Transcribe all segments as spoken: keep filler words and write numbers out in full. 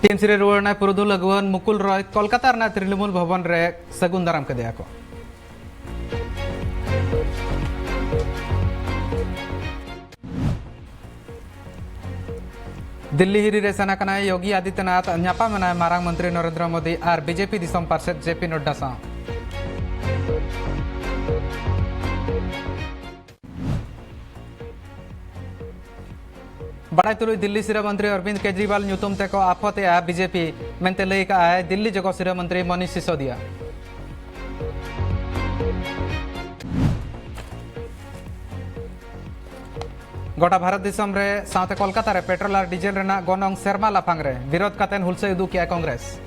T M ᱥᱤ ᱨᱮ ᱨᱩᱣᱟᱹᱲ ᱮᱱᱟᱭ ᱯᱩᱨᱩᱫᱷᱩᱞ ᱟᱹᱜᱩᱣᱟᱹᱱ ᱢᱩᱠᱩᱞ ᱨᱚᱭ᱾ ᱠᱚᱞᱠᱟᱛᱟ ᱨᱮᱱᱟᱜ ᱛᱨᱤᱱᱢᱩᱞ ᱵᱷᱚᱵᱚᱱ ᱨᱮ ᱥᱟᱹᱜᱩᱱ ᱫᱟᱨᱟᱢ ᱠᱮᱫᱮᱭᱟ ᱠᱚ᱾ ᱫᱤᱞᱞᱤ ᱦᱤᱨᱤ ᱨᱮ ᱥᱮᱱ ᱟᱠᱟᱱᱟᱭ ᱭᱳᱜᱤ ᱟᱫᱤᱛᱭᱚᱱᱟᱛᱷ᱾ ᱧᱟᱯᱟᱢ ᱮᱱᱟᱭ ᱢᱟᱨᱟᱝ ᱢᱚᱱᱛᱨᱤ ᱱᱚᱨᱮᱱᱫᱨᱚ ᱢᱳᱫᱤ ᱟᱨ ᱵᱤ ᱡᱮ ᱯᱤ ᱫᱤᱥᱚᱢ ᱯᱟᱨᱥᱮᱫ ᱡᱮ ᱯᱤ ᱱᱚᱰᱰᱟ ᱥᱟᱶ᱾ ᱵᱟᱲᱟᱭ ᱛᱩᱞᱩᱡ, ᱫᱤᱞᱞᱤ ᱥᱤᱨᱟᱹ ᱢᱚᱱᱛᱨᱤ ᱚᱨᱵᱤᱱᱫ ᱠᱮᱡᱨᱤᱣᱟᱞ ᱧᱩᱛᱩᱢ ᱛᱮᱠᱚ ᱟᱯᱷᱚᱛᱮᱜᱼᱟ ᱵᱤ ᱡᱮ ᱯᱤ ᱢᱮᱱᱛᱮ ᱞᱟᱹᱭ ᱠᱟᱜᱼᱟᱭ ᱫᱤᱞᱞᱤ ᱡᱚᱜᱚ ᱥᱤᱨᱟᱹ ᱢᱚᱱᱛᱨᱤ ᱢᱚᱱᱤᱥ ᱥᱤᱥᱳᱫᱤᱭᱟ᱾ ᱜᱚᱴᱟ ᱵᱷᱟᱨᱚᱛ ᱫᱤᱥᱚᱢ ᱨᱮ ᱥᱟᱶᱛᱮ ᱠᱚᱞᱠᱟᱛᱟ ᱨᱮ ᱯᱮᱴᱨᱳᱞ ᱟᱨ ᱰᱤᱡᱮᱞ ᱨᱮᱱᱟᱜ ᱜᱚᱱᱚᱝ ᱥᱮᱨᱢᱟ ᱞᱟᱯᱷᱟᱝ ᱨᱮ, ᱵᱤᱨᱳᱫ ᱠᱟᱛᱮᱱ ᱦᱩᱞᱥᱟᱹᱭ ᱩᱫᱩᱜ ᱠᱮᱜᱼᱟ ᱠᱚᱝᱜᱨᱮᱥ᱾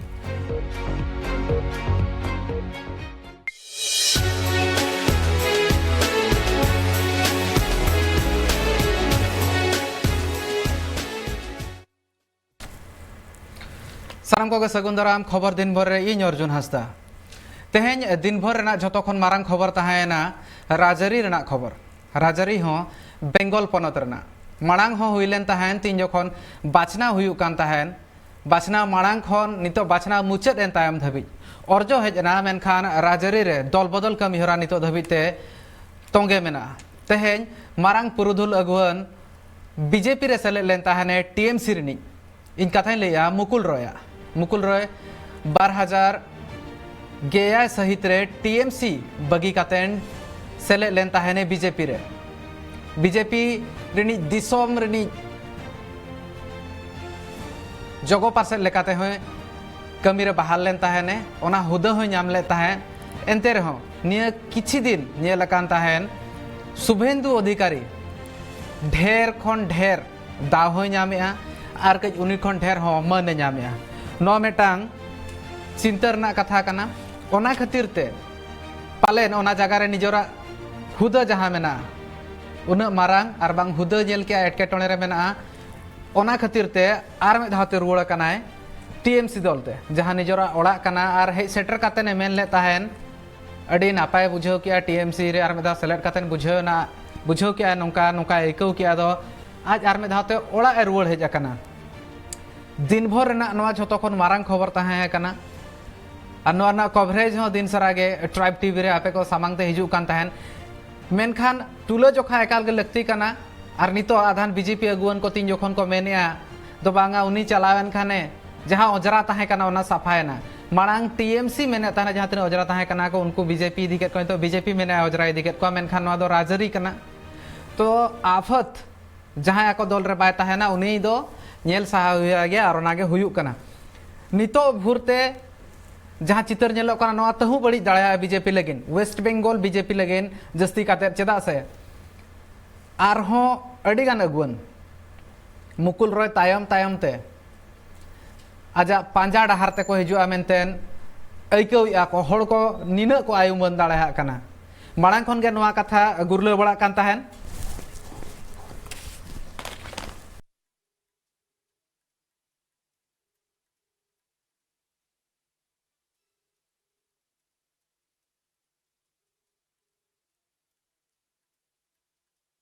ᱥᱟᱱᱟᱢ ᱠᱚᱜᱮ ᱥᱟᱹᱜᱩᱱ ᱫᱟᱨᱟᱢ᱾ ᱠᱷᱚᱵᱚᱨ ᱫᱤᱱ ᱵᱷᱳᱨ ᱨᱮ ᱤᱧ ᱚᱨᱡᱩᱱ ᱦᱟᱸᱥᱫᱟ᱾ ᱛᱮᱦᱮᱧ ᱫᱤᱱ ᱵᱷᱳᱨ ᱨᱮᱱᱟᱜ ᱡᱷᱚᱛᱚ ᱠᱷᱚᱱ ᱢᱟᱨᱟᱝ ᱠᱷᱚᱵᱚᱨ ᱛᱟᱦᱮᱸᱭᱮᱱᱟ ᱨᱟᱡᱽᱟᱹᱨᱤ ᱨᱮᱱᱟᱜ ᱠᱷᱚᱵᱚᱨ, ᱨᱟᱡᱽᱟᱹᱨᱤ ᱦᱚᱸ ᱵᱮᱝᱜᱚᱞ ᱯᱚᱱᱚᱛ ᱨᱮᱱᱟᱜ᱾ ᱢᱟᱲᱟᱝ ᱦᱚᱸ ᱦᱩᱭ ᱞᱮᱱ ᱛᱟᱦᱮᱸᱱ, ᱛᱤᱱ ᱡᱚᱠᱷᱚᱱ ᱵᱟᱪᱷᱱᱟᱣ ᱦᱩᱭᱩᱜ ᱠᱟᱱ ᱛᱟᱦᱮᱸᱱ, ᱵᱟᱪᱷᱱᱟᱣ ᱢᱟᱲᱟᱝ ᱠᱷᱚᱱ ᱱᱤᱛᱚᱜ ᱵᱟᱪᱷᱱᱟᱣ ᱢᱩᱪᱟᱹᱫ ᱮᱱ ᱛᱟᱭᱚᱢ ᱫᱷᱟᱹᱵᱤᱡ ᱚᱨᱡᱚ ᱦᱮᱡ ᱮᱱᱟ, ᱢᱮᱱᱠᱷᱟᱱ ᱨᱟᱡᱽᱟᱹᱨᱤ ᱨᱮ ᱫᱚᱞ ᱵᱚᱫᱚᱞ ᱠᱟᱹᱢᱤ ᱦᱚᱨᱟ ᱱᱤᱛᱚᱜ ᱫᱷᱟᱹᱵᱤᱡ ᱛᱮ ᱛᱚᱸᱜᱮ ᱢᱮᱱᱟᱜᱼᱟ᱾ ᱛᱮᱦᱮᱧ ᱢᱟᱨᱟᱝ ᱯᱩᱨᱩᱫᱷᱩᱞ ᱟᱹᱜᱩᱣᱟᱹᱱ ᱵᱤ ᱡᱮ ᱯᱤ ᱨᱮ ᱥᱮᱞᱮᱫ ᱞᱮᱱ ᱛᱟᱦᱮᱱᱮ ᱴᱤ ᱮᱢ ᱥᱤ ᱨᱤᱱᱤᱡ, ᱤᱧ ᱠᱟᱛᱷᱟᱧ ᱞᱟᱹᱭᱮᱜᱼᱟ ᱢᱩᱠᱩᱞ ᱨᱚᱭᱟᱜ᱾ ᱢᱩᱠᱩᱞ ᱨᱚᱭ ᱵᱟᱨ ᱦᱟᱡᱟᱨ ᱜᱮᱭᱟᱭ ᱥᱟᱹᱦᱤᱛ ᱨᱮ ᱴᱤ ᱮᱢ ᱥᱤ ᱵᱟᱹᱜᱤ ᱠᱟᱛᱮᱱ ᱥᱮᱞᱮᱫ ᱞᱮᱱ ᱛᱟᱦᱮᱱᱮ ᱵᱤ ᱡᱮ ᱯᱤ ᱨᱮ᱾ ᱵᱤ ᱡᱮ ᱯᱤ ᱨᱤᱱᱤᱡ ᱫᱤᱥᱚᱢ ᱨᱤᱱᱤᱡ ᱡᱚᱜᱚ ᱯᱟᱨᱥᱮᱫ ᱞᱮᱠᱟᱛᱮ ᱦᱚᱸᱭ ᱠᱟᱹᱢᱤ ᱨᱮ ᱵᱟᱦᱟᱞ ᱞᱮᱱ ᱛᱟᱦᱮᱱᱮ, ᱚᱱᱟ ᱦᱩᱫᱟᱹ ᱦᱚᱸᱭ ᱧᱟᱢ ᱞᱮᱫ ᱛᱟᱦᱮᱸᱫ᱾ ᱮᱱᱛᱮ ᱨᱮᱦᱚᱸ ᱱᱤᱭᱟᱹ ᱠᱤᱪᱷᱤ ᱫᱤᱱ ᱧᱮᱞ ᱟᱠᱟᱱ ᱛᱟᱦᱮᱱ ᱥᱩᱵᱷᱮᱱᱫᱩ ᱚᱫᱷᱤᱠᱟᱨᱤ ᱰᱷᱮᱨ ᱠᱷᱚᱱ ᱰᱷᱮᱨ ᱫᱟᱣ ᱦᱚᱸᱭ ᱧᱟᱢᱮᱜᱼᱟ ᱟᱨ ᱠᱟᱹᱡ ᱩᱱᱤ ᱠᱷᱚᱱ ᱰᱷᱮᱨ ᱦᱚᱸ ᱢᱟᱹᱱᱮ ᱧᱟᱢᱮᱜᱼᱟ᱾ ᱱᱚᱣᱟ ᱢᱤᱫᱴᱟᱝ ᱪᱤᱱᱛᱟᱹ ᱨᱮᱱᱟᱜ ᱠᱟᱛᱷᱟ ᱠᱟᱱᱟ᱾ ᱚᱱᱟ ᱠᱷᱟᱹᱛᱤᱨ ᱛᱮ ᱯᱟᱞᱮᱱ ᱚᱱᱟ ᱡᱟᱭᱜᱟ ᱨᱮ ᱱᱤᱡᱚᱨᱟᱜ ᱦᱩᱫᱟᱹ ᱡᱟᱦᱟᱸ ᱢᱮᱱᱟᱜᱼᱟ, ᱩᱱᱟᱹᱜ ᱢᱟᱨᱟᱝ ᱟᱨ ᱵᱟᱝ ᱦᱩᱫᱟᱹ ᱧᱮᱞ ᱠᱮᱜᱼᱟ, ᱮᱴᱠᱮᱴᱚᱬᱮ ᱨᱮ ᱢᱮᱱᱟᱜᱼᱟ᱾ ᱚᱱᱟ ᱠᱷᱟᱹᱛᱤᱨ ᱛᱮ ᱟᱨ ᱢᱤᱫ ᱫᱷᱟᱣ ᱛᱮ ᱨᱩᱣᱟᱹᱲ ᱟᱠᱟᱱᱟᱭ ᱴᱤ ᱮᱢ ᱥᱤ ᱫᱚᱞ ᱛᱮ, ᱡᱟᱦᱟᱸ ᱱᱤᱡᱚᱨᱟᱜ ᱚᱲᱟᱜ ᱠᱟᱱᱟ᱾ ᱟᱨ ᱦᱮᱡ ᱥᱮᱴᱮᱨ ᱠᱟᱛᱮᱱ ᱮ ᱢᱮᱱ ᱞᱮᱫ ᱛᱟᱦᱮᱱ, ᱟᱹᱰᱤ ᱱᱟᱯᱟᱭ ᱵᱩᱡᱷᱟᱹᱣ ᱠᱮᱜᱼᱟ ᱴᱤ ᱮᱢ ᱥᱤ ᱨᱮ ᱟᱨ ᱢᱤᱫ ᱫᱷᱟᱣ ᱥᱮᱞᱮᱫ ᱠᱟᱛᱮᱱ ᱵᱩᱡᱷᱟᱹᱣ ᱮᱱᱟ, ᱵᱩᱡᱷᱟᱹᱣ ᱠᱮᱜᱼᱟ, ᱱᱚᱝᱠᱟ ᱱᱚᱝᱠᱟᱭ ᱟᱹᱭᱠᱟᱹᱣ ᱠᱮᱜᱼᱟ᱾ ᱟᱫᱚ ᱟᱡ ᱟᱨ ᱢᱤᱫ ᱫᱷᱟᱣ ᱛᱮ ᱚᱲᱟᱜ ᱮ ᱨᱩᱣᱟᱹᱲ ᱦᱮᱡ ᱟᱠᱟᱱᱟ᱾ ᱫᱤᱱ ᱵᱷᱳᱨ ᱨᱮᱱᱟᱜ ᱱᱚᱣᱟ ᱡᱷᱚᱛᱚ ᱠᱷᱚᱱ ᱢᱟᱨᱟᱝ ᱠᱷᱚᱵᱚᱨ ᱛᱟᱦᱮᱸ ᱠᱟᱱᱟ᱾ ᱟᱨ ᱱᱚᱣᱟ ᱨᱮᱱᱟᱜ ᱠᱚᱵᱷᱟᱨᱮᱡᱽ ᱦᱚᱸ ᱫᱤᱱ ᱥᱟᱨᱟ ᱜᱮ ᱴᱨᱟᱭᱤᱵᱽ ᱴᱤᱵᱷᱤ ᱨᱮ ᱟᱯᱮ ᱠᱚ ᱥᱟᱢᱟᱝ ᱛᱮ ᱦᱤᱡᱩᱜ ᱠᱟᱱ ᱛᱟᱦᱮᱸᱱ᱾ ᱢᱮᱱᱠᱷᱟᱱ ᱛᱩᱞᱟᱹᱡᱚᱠᱷᱟ ᱮᱠᱟᱞ ᱜᱮ ᱞᱟᱹᱠᱛᱤ ᱠᱟᱱᱟ᱾ ᱟᱨ ᱱᱤᱛᱚᱜ ᱟᱫᱷᱟᱱ ᱵᱤᱡᱮᱯᱤ ᱟᱹᱜᱩᱣᱟᱹᱱ ᱠᱚ ᱛᱤᱱ ᱡᱚᱠᱷᱚᱱ ᱠᱚ ᱢᱮᱱᱮᱜᱼᱟ, ᱫᱚ ᱵᱟᱝᱟ, ᱩᱱᱤ ᱪᱟᱞᱟᱣᱮᱱ ᱠᱷᱟᱱᱮ ᱡᱟᱦᱟᱸ ᱚᱸᱡᱽᱨᱟ ᱛᱟᱦᱮᱸ ᱠᱟᱱᱟ, ᱚᱱᱟ ᱥᱟᱯᱷᱟᱭᱮᱱᱟ᱾ ᱢᱟᱲᱟᱝ ᱴᱤ ᱮᱢ ᱥᱤ ᱢᱮᱱᱮᱫ ᱛᱟᱦᱮᱱᱟ, ᱡᱟᱦᱟᱸ ᱛᱤᱱᱟᱹᱜ ᱚᱸᱡᱽᱨᱟ ᱛᱟᱦᱮᱸ ᱠᱟᱱᱟ ᱠᱚ, ᱩᱱᱠᱩ ᱵᱤᱡᱮᱯᱤ ᱤᱫᱤ ᱠᱮᱫ ᱠᱚᱣᱟ, ᱱᱤᱛᱚᱜ ᱵᱤᱡᱮᱯᱤ ᱢᱮᱱᱮᱫᱼᱟ ᱚᱸᱡᱽᱨᱟ ᱤᱫᱤ ᱠᱮᱫ ᱠᱚᱣᱟ, ᱢᱮᱱᱠᱷᱟᱱ ᱱᱚᱣᱟ ᱫᱚ ᱨᱟᱡᱽᱟᱹᱨᱤ ᱠᱟᱱᱟ᱾ ᱛᱚ ᱟᱯᱷᱟᱹᱛ ᱡᱟᱦᱟᱸᱭ ᱟᱠᱚ ᱫᱚᱞ ᱨᱮ ᱵᱟᱭ ᱛᱟᱦᱮᱱᱟ, ᱩᱱᱤ ᱫᱚ ᱧᱮᱞ ᱥᱟᱦᱟᱣ ᱦᱩᱭᱩᱜᱼᱟ ᱜᱮ, ᱟᱨ ᱚᱱᱟ ᱜᱮ ᱦᱩᱭᱩᱜ ᱠᱟᱱᱟ᱾ ᱱᱤᱛᱚᱜ ᱵᱷᱳᱨ ᱛᱮ ᱡᱟᱦᱟᱸ ᱪᱤᱛᱟᱹᱨ ᱧᱮᱞᱚᱜ ᱠᱟᱱᱟ, ᱱᱚᱣᱟ ᱛᱟᱹᱦᱩ ᱵᱟᱹᱲᱤᱡ ᱫᱟᱲᱮᱭᱟᱜᱼᱟ ᱵᱤᱡᱮᱯᱤ ᱞᱟᱹᱜᱤᱫ, ᱳᱭᱮᱥᱴ ᱵᱮᱝᱜᱚᱞ ᱵᱤᱡᱮᱯᱤ ᱞᱟᱹᱜᱤᱫ ᱡᱟᱹᱥᱛᱤ ᱠᱟᱛᱮᱫ᱾ ᱪᱮᱫᱟᱜ ᱥᱮ ᱟᱨᱦᱚᱸ ᱟᱹᱰᱤᱜᱟᱱ ᱟᱹᱜᱩᱣᱟᱹᱱ ᱢᱩᱠᱩᱞ ᱨᱚᱭ ᱛᱟᱭᱚᱢ ᱛᱟᱭᱚᱢ ᱛᱮ ᱟᱡᱟᱜ ᱯᱟᱸᱡᱟ ᱰᱟᱦᱟᱨ ᱛᱮᱠᱚ ᱦᱤᱡᱩᱜᱼᱟ ᱢᱮᱱᱛᱮ ᱟᱹᱭᱠᱟᱹᱣᱮᱫᱼᱟ ᱠᱚ᱾ ᱦᱚᱲ ᱠᱚ ᱱᱤᱱᱟᱹᱜ ᱠᱚ ᱟᱭ ᱩᱢᱟᱹᱱ ᱫᱟᱲᱮᱭᱟᱜ ᱠᱟᱱᱟ᱾ ᱢᱟᱲᱟᱝ ᱠᱷᱚᱱ ᱜᱮ ᱱᱚᱣᱟ ᱠᱟᱛᱷᱟ ᱜᱩᱨᱞᱟᱹᱣ ᱵᱟᱲᱟᱜ ᱠᱟᱱ ᱛᱟᱦᱮᱸᱱ᱾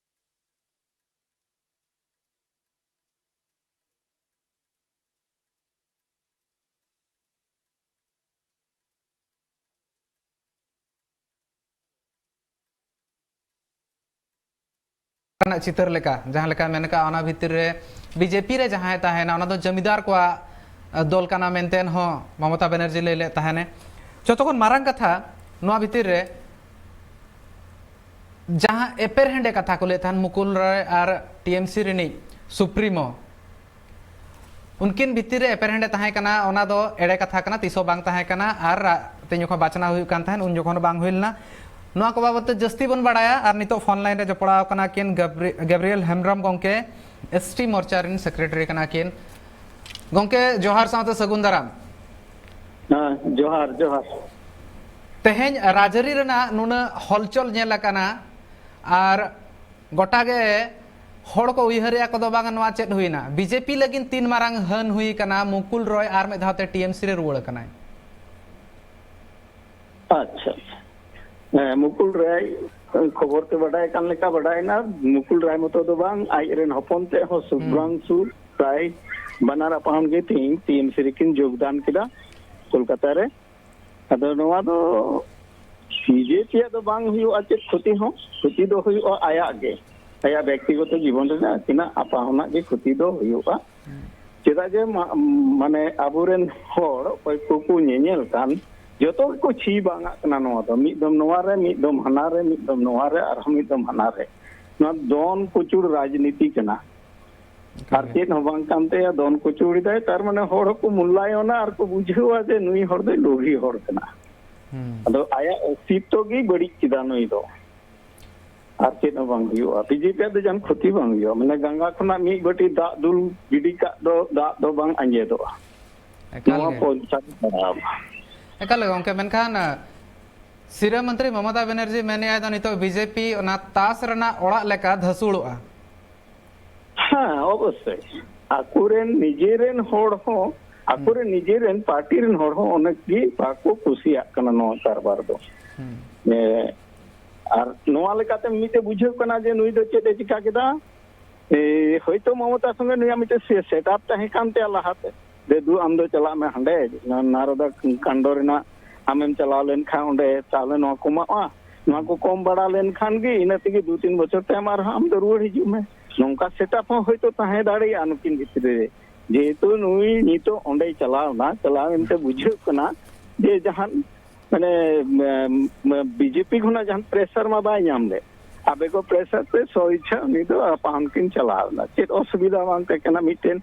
ᱨᱮᱱᱟᱜ ᱪᱤᱛᱟᱹᱨ ᱞᱮᱠᱟ, ᱡᱟᱦᱟᱸ ᱞᱮᱠᱟ ᱢᱮᱱ ᱠᱟᱜᱼᱟ, ᱚᱱᱟ ᱵᱷᱤᱛᱤᱨ ᱨᱮ ᱵᱤᱡᱮᱯᱤ ᱨᱮ ᱡᱟᱦᱟᱸᱭ ᱛᱟᱦᱮᱱᱟ, ᱚᱱᱟ ᱫᱚ ᱡᱚᱢᱤᱫᱟᱨ ᱠᱚᱣᱟᱜ, ᱟ, ᱫᱚᱞ ᱠᱟᱱᱟ ᱢᱮᱱᱛᱮ ᱦᱚᱸ ᱢᱚᱢᱚᱛᱟ ᱵᱟᱱᱟᱨᱡᱤ ᱞᱟᱹᱭ ᱞᱮᱫ ᱛᱟᱦᱮᱱᱮ᱾ ᱡᱚᱛᱚ ᱠᱷᱚᱱ ᱢᱟᱨᱟᱝ ᱠᱟᱛᱷᱟ, ᱱᱚᱣᱟ ᱵᱷᱤᱛᱤᱨ ᱨᱮ ᱡᱟᱦᱟᱸ ᱮᱯᱮᱨᱦᱮᱸᱰᱮ ᱠᱟᱛᱷᱟ ᱠᱚ ᱞᱟᱹᱭᱮᱫ ᱛᱟᱦᱮᱱ, ᱢᱩᱠᱩᱞ ᱨᱚᱭ ᱟᱨ ᱴᱤ ᱮᱢ ᱥᱤ ᱨᱤᱱᱤᱡ ᱥᱩᱯᱨᱤᱢᱳ, ᱩᱱᱠᱤᱱ ᱵᱷᱤᱛᱤᱨ ᱨᱮ ᱮᱯᱮᱨᱦᱮᱸᱰᱮ ᱛᱟᱦᱮᱸ ᱠᱟᱱᱟ, ᱚᱱᱟ ᱫᱚ ᱮᱲᱮ ᱠᱟᱛᱷᱟ ᱠᱟᱱᱟ, ᱛᱤᱥ ᱦᱚᱸ ᱵᱟᱝ ᱛᱟᱦᱮᱸ ᱠᱟᱱᱟ᱾ ᱟᱨ ᱨᱟ-, ᱛᱮᱦᱮᱧ ᱡᱚᱠᱷᱚᱱ ᱵᱟᱪᱷᱱᱟᱣ ᱦᱩᱭᱩᱜ ᱠᱟᱱ ᱛᱟᱦᱮᱸᱫ, ᱩᱱ ᱡᱚᱠᱷᱚᱱ ᱵᱟᱝ ᱦᱩᱭ ᱞᱮᱱᱟ᱾ ᱱᱚᱣᱟ ᱠᱚ ᱵᱟᱵᱚᱫ ᱛᱮ ᱡᱟᱹᱥᱛᱤ ᱵᱚᱱ ᱵᱟᱲᱟᱭᱟ᱾ ᱟᱨ ᱱᱤᱛᱚᱜ ᱯᱷᱳᱱ ᱞᱟᱭᱤᱱ ᱨᱮ ᱡᱚᱯᱲᱟᱣ ᱠᱟᱱᱟ ᱠᱤᱱ ᱜᱟᱵᱨᱤ-, ᱜᱮᱵᱨᱤᱭᱮᱞ ᱦᱮᱢᱵᱨᱚᱢ ᱜᱚᱢᱠᱮ, ᱮᱥ ᱴᱤ ᱢᱳᱨᱪᱟ ᱨᱮᱱ ᱥᱮᱠᱨᱮᱴᱟᱨᱤ ᱠᱟᱱᱟ ᱠᱤᱱ᱾ ᱜᱚᱢᱠᱮ, ᱡᱚᱦᱟᱨ ᱥᱟᱶᱛᱮ ᱥᱟᱹᱜᱩᱱ ᱫᱟᱨᱟᱢ᱾ ᱦᱮᱸ, ᱡᱚᱦᱟᱨ, ᱡᱚᱦᱟᱨ᱾ ᱛᱮᱦᱮᱧ ᱨᱟᱡᱽᱟᱹᱨᱤ ᱨᱮᱱᱟᱜ ᱱᱩᱱᱟᱹᱜ ᱦᱚᱞᱪᱚᱞ ᱧᱮᱞ ᱟᱠᱟᱱᱟ, ᱟᱨ ᱜᱚᱴᱟ ᱜᱮ ᱦᱚᱲ ᱠᱚ ᱩᱭᱦᱟᱹᱨᱮᱜᱼᱟ ᱠᱚ ᱫᱚ ᱵᱟᱝ, ᱱᱚᱣᱟ ᱪᱮᱫ ᱦᱩᱭᱱᱟ? ᱵᱤᱡᱮᱯᱤ ᱞᱟᱹᱜᱤᱫ ᱛᱤᱱ ᱢᱟᱨᱟᱝ ᱦᱟᱹᱱ ᱦᱩᱭ ᱠᱟᱱᱟ, ᱢᱩᱠᱩᱞ ᱨᱚᱭ ᱟᱨ ᱢᱤᱫ ᱫᱷᱟᱣ ᱛᱮ ᱴᱤ ᱮᱢ ᱥᱤ ᱨᱮ ᱨᱩᱣᱟᱹᱲ ᱟᱠᱟᱱᱟᱭ᱾ ᱟᱪᱪᱷᱟ, ᱟᱪᱪᱷᱟ᱾ ᱦᱮᱸ, ᱢᱩᱠᱩᱞ ᱨᱟᱭ ᱠᱷᱚᱵᱚᱨ ᱛᱮ ᱵᱟᱰᱟᱭ ᱠᱟᱱ ᱞᱮᱠᱟ ᱵᱟᱰᱟᱭᱮᱱᱟ, ᱢᱩᱠᱩᱞ ᱨᱟᱭ ᱢᱚᱛᱚ ᱫᱚ ᱵᱟᱝ, ᱟᱡ ᱨᱮᱱ ᱦᱚᱯᱚᱱ ᱛᱮᱫ ᱦᱚᱸ ᱥᱩᱵᱷᱨᱟᱝᱥᱩ, ᱯᱨᱟᱭ ᱵᱟᱱᱟᱨ ᱟᱯᱟᱦᱚᱱ ᱜᱮ ᱛᱮᱦᱮᱧ ᱴᱤ ᱮᱢ ᱥᱤ ᱨᱮᱠᱤᱱ ᱡᱳᱜᱽᱫᱟᱱ ᱠᱮᱫᱟ ᱠᱳᱞᱠᱟᱛᱟ ᱨᱮ᱾ ᱟᱫᱚ ᱱᱚᱣᱟ ᱫᱚ ᱵᱤ ᱡᱮ ᱯᱤ ᱭᱟᱜ ᱫᱚ ᱵᱟᱝ ᱦᱩᱭᱩᱜᱼᱟ ᱪᱮᱫ ᱠᱷᱚᱛᱤ ᱦᱚᱸ, ᱠᱷᱚᱛᱤ ᱫᱚ ᱦᱩᱭᱩᱜᱼᱟ ᱟᱭᱟᱜ ᱜᱮ, ᱟᱭᱟᱜ ᱵᱮᱠᱛᱤᱜᱚᱛᱚ ᱡᱤᱵᱚᱱ ᱨᱮᱱᱟᱜ ᱟᱹᱠᱤᱱᱟᱜ ᱟᱯᱟᱦᱚᱱᱟᱜ ᱜᱮ ᱠᱷᱚᱛᱤ ᱫᱚ ᱦᱩᱭᱩᱜᱼᱟ᱾ ᱪᱮᱫᱟᱜ ᱡᱮ ᱢᱟ-, ᱢᱟᱱᱮ ᱟᱵᱚᱨᱮᱱ ᱦᱚᱲ ᱚᱠᱚᱭ ᱠᱚᱠᱚ ᱧᱮᱧᱮᱞ ᱠᱟᱱ, ᱡᱚᱛᱚ ᱜᱮᱠᱚ ᱪᱷᱤ ᱵᱟᱝᱟᱜ ᱠᱟᱱᱟ ᱱᱚᱣᱟ ᱫᱚ᱾ ᱢᱤᱫ ᱫᱚᱢ ᱱᱚᱣᱟ ᱨᱮ, ᱢᱤᱫ ᱫᱚᱢ ᱦᱟᱱᱟ ᱨᱮ, ᱢᱤᱫ ᱫᱚᱢ ᱱᱚᱣᱟ ᱨᱮ, ᱟᱨᱦᱚᱸ ᱢᱤᱫ ᱫᱚᱢ ᱦᱟᱱᱟ ᱨᱮ᱾ ᱱᱚᱣᱟ ᱫᱚᱱ ᱠᱩᱪᱩᱲ ᱨᱟᱡᱽᱱᱤᱛᱤ ᱠᱟᱱᱟ᱾ ᱟᱨ ᱪᱮᱫ ᱦᱚᱸ ᱵᱟᱝ ᱠᱟᱱ ᱛᱟᱭᱟ, ᱫᱚᱱ ᱠᱩᱪᱩᱲ ᱮᱫᱟᱭ, ᱛᱟᱨ ᱢᱟᱱᱮ ᱦᱚᱲ ᱦᱚᱸᱠᱚ ᱢᱩᱞᱞᱟᱭᱚᱱᱟ ᱟᱨ ᱠᱚ ᱵᱩᱡᱷᱟᱹᱣᱟ ᱡᱮ ᱱᱩᱭ ᱦᱚᱲ ᱫᱚᱭ ᱞᱳᱵᱷᱤ ᱦᱚᱲ ᱠᱟᱱᱟ᱾ ᱦᱩᱸ᱾ ᱟᱫᱚ ᱟᱭᱟᱜ ᱚᱥᱛᱤᱛᱛᱚ ᱜᱮ ᱵᱟᱹᱲᱤᱡ ᱠᱮᱫᱟ ᱱᱩᱭ ᱫᱚ᱾ ᱟᱨ ᱪᱮᱫ ᱦᱚᱸ ᱵᱟᱝ ᱦᱩᱭᱩᱜᱼᱟ, ᱵᱤ ᱡᱮ ᱯᱤ ᱟᱜ ᱫᱚ ᱡᱟᱦᱟᱱ ᱠᱷᱚᱛᱤ ᱵᱟᱝ ᱦᱩᱭᱩᱜᱼᱟ᱾ ᱢᱟᱱᱮ ᱜᱟᱝᱜᱟ ᱠᱷᱚᱱᱟᱜ ᱢᱤᱫ ᱵᱟᱹᱴᱤ ᱫᱟᱜ ᱫᱩᱞ ᱜᱤᱰᱤ ᱠᱟᱜ ᱫᱚ ᱫᱟᱜ ᱫᱚ ᱵᱟᱝ ᱟᱸᱡᱮᱫᱚᱜᱼᱟ᱾ ᱮᱠᱟᱞ ᱱᱚᱣᱟ ᱜᱮ᱾ ᱯᱚᱭᱥᱟ ᱠᱚ ᱯᱟᱲᱟᱣᱟ᱾ ᱮᱠᱟᱞ ᱜᱮ ᱜᱚᱢᱠᱮ, ᱢᱮᱱᱠᱷᱟᱱ, ᱟ, ᱥᱤᱨᱟᱹ ᱢᱚᱱᱛᱨᱤ ᱢᱚᱢᱚᱛᱟ ᱵᱮᱱᱟᱨᱡᱤ ᱢᱮᱱᱮᱫᱼᱟᱭ ᱫᱚ ᱱᱤᱛᱚᱜ ᱵᱤ ᱡᱮ ᱯᱤ ᱚᱱᱟ ᱛᱟᱥ ᱨᱮᱱᱟᱜ ᱚᱲᱟᱜ ᱞᱮᱠᱟ ᱫᱷᱟᱹᱥᱩᱲᱚᱜᱼᱟ᱾ ᱦᱮᱸ, ᱚᱵᱚᱥᱥᱳᱭ᱾ ᱟᱠᱚᱨᱮᱱ ᱱᱤᱡᱮᱨᱮᱱ ᱦᱚᱲ ᱦᱚᱸ, ᱟᱠᱚᱨᱮᱱ ᱱᱤᱡᱮᱨᱮᱱ ᱯᱟᱨᱴᱤ ᱨᱮᱱ ᱦᱚᱲ ᱦᱚᱸ ᱚᱱᱮᱠ ᱜᱮ ᱵᱟᱠᱚ ᱠᱩᱥᱤᱭᱟᱜ ᱠᱟᱱᱟ ᱱᱚᱣᱟ ᱠᱟᱨᱵᱟᱨ ᱫᱚ᱾ ᱦᱩᱸ᱾ ᱮ, ᱟᱨ ᱱᱚᱣᱟ ᱞᱮᱠᱟᱛᱮ ᱢᱤᱫᱴᱮᱡ ᱵᱩᱡᱷᱟᱹᱜ ᱠᱟᱱᱟ ᱡᱮ ᱱᱩᱭ ᱫᱚ ᱪᱮᱫ ᱮ ᱪᱤᱠᱟ ᱠᱮᱫᱟ᱾ ᱮ, ᱦᱚᱭᱛᱳ ᱢᱚᱢᱚᱛᱟ ᱥᱚᱸᱜᱮ ᱱᱩᱭᱟᱜ ᱢᱤᱫᱴᱮᱡ ᱥᱮ-, ᱥᱮᱴᱟᱯ ᱛᱟᱦᱮᱸ ᱠᱟᱱ ᱛᱟᱭᱟ ᱞᱟᱦᱟᱛᱮ᱾ ᱫᱮ ᱫᱩ, ᱟᱢ ᱫᱚ ᱪᱟᱞᱟᱜ ᱢᱮ ᱦᱟᱸᱰᱮ, ᱱᱟ-, ᱱᱟᱨᱚᱫᱟ ᱠᱟᱱᱰᱚ ᱨᱮᱱᱟᱜ ᱟᱢᱮᱢ ᱪᱟᱞᱟᱣ ᱞᱮᱱᱠᱷᱟᱱ ᱚᱸᱰᱮ ᱪᱟᱣᱞᱮ ᱱᱚᱣᱟ ᱠᱚ ᱮᱢᱟᱜᱼᱟ, ᱱᱚᱣᱟ ᱠᱚ ᱠᱚᱢ ᱵᱟᱲᱟ ᱞᱮᱱᱠᱷᱟᱱ ᱜᱮ ᱤᱱᱟᱹ ᱛᱮᱜᱮ ᱫᱩ ᱛᱤᱱ ᱵᱚᱪᱷᱚᱨ ᱛᱟᱭᱚᱢ ᱟᱨᱦᱚᱸ ᱟᱢ ᱫᱚ ᱨᱩᱣᱟᱹᱲ ᱦᱤᱡᱩᱜ ᱢᱮ᱾ ᱱᱚᱝᱠᱟ ᱥᱮᱴᱟᱯ ᱦᱚᱸ ᱦᱚᱭᱛᱳ ᱛᱟᱦᱮᱸ ᱫᱟᱲᱮᱭᱟᱜᱼᱟ ᱱᱩᱠᱤᱱ ᱵᱷᱤᱛᱨᱤ ᱨᱮ᱾ ᱡᱮᱦᱮᱛᱩ ᱱᱩᱭ ᱱᱤᱛᱚᱜ ᱚᱸᱰᱮᱭ ᱪᱟᱞᱟᱣ ᱮᱱᱟ, ᱪᱟᱞᱟᱣ ᱮᱱᱛᱮ ᱵᱩᱡᱷᱟᱹᱜ ᱠᱟᱱᱟ ᱡᱮ ᱡᱟᱦᱟᱱ ᱢᱟᱱᱮ, ᱢ-, ᱢ-, ᱵᱤ ᱡᱮ ᱯᱤ ᱠᱷᱚᱱᱟᱜ ᱡᱟᱦᱟᱱ ᱯᱨᱮᱥᱟᱨ ᱢᱟ ᱵᱟᱭ ᱧᱟᱢ ᱞᱮᱫ᱾ ᱟᱵᱮᱜᱚ ᱯᱨᱮᱥᱟᱨ ᱛᱮ ᱥᱚ ᱤᱪᱪᱷᱟ ᱩᱱᱤ ᱫᱚ ᱟᱯᱟᱦᱚᱱ ᱠᱤᱱ ᱪᱟᱞᱟᱣ ᱮᱱᱟ᱾ ᱪᱮᱫ ᱚᱥᱩᱵᱤᱫᱷᱟ ᱵᱟᱝ ᱛᱟᱦᱮᱸ ᱠᱟᱱᱟ? ᱢᱤᱫᱴᱮᱱ,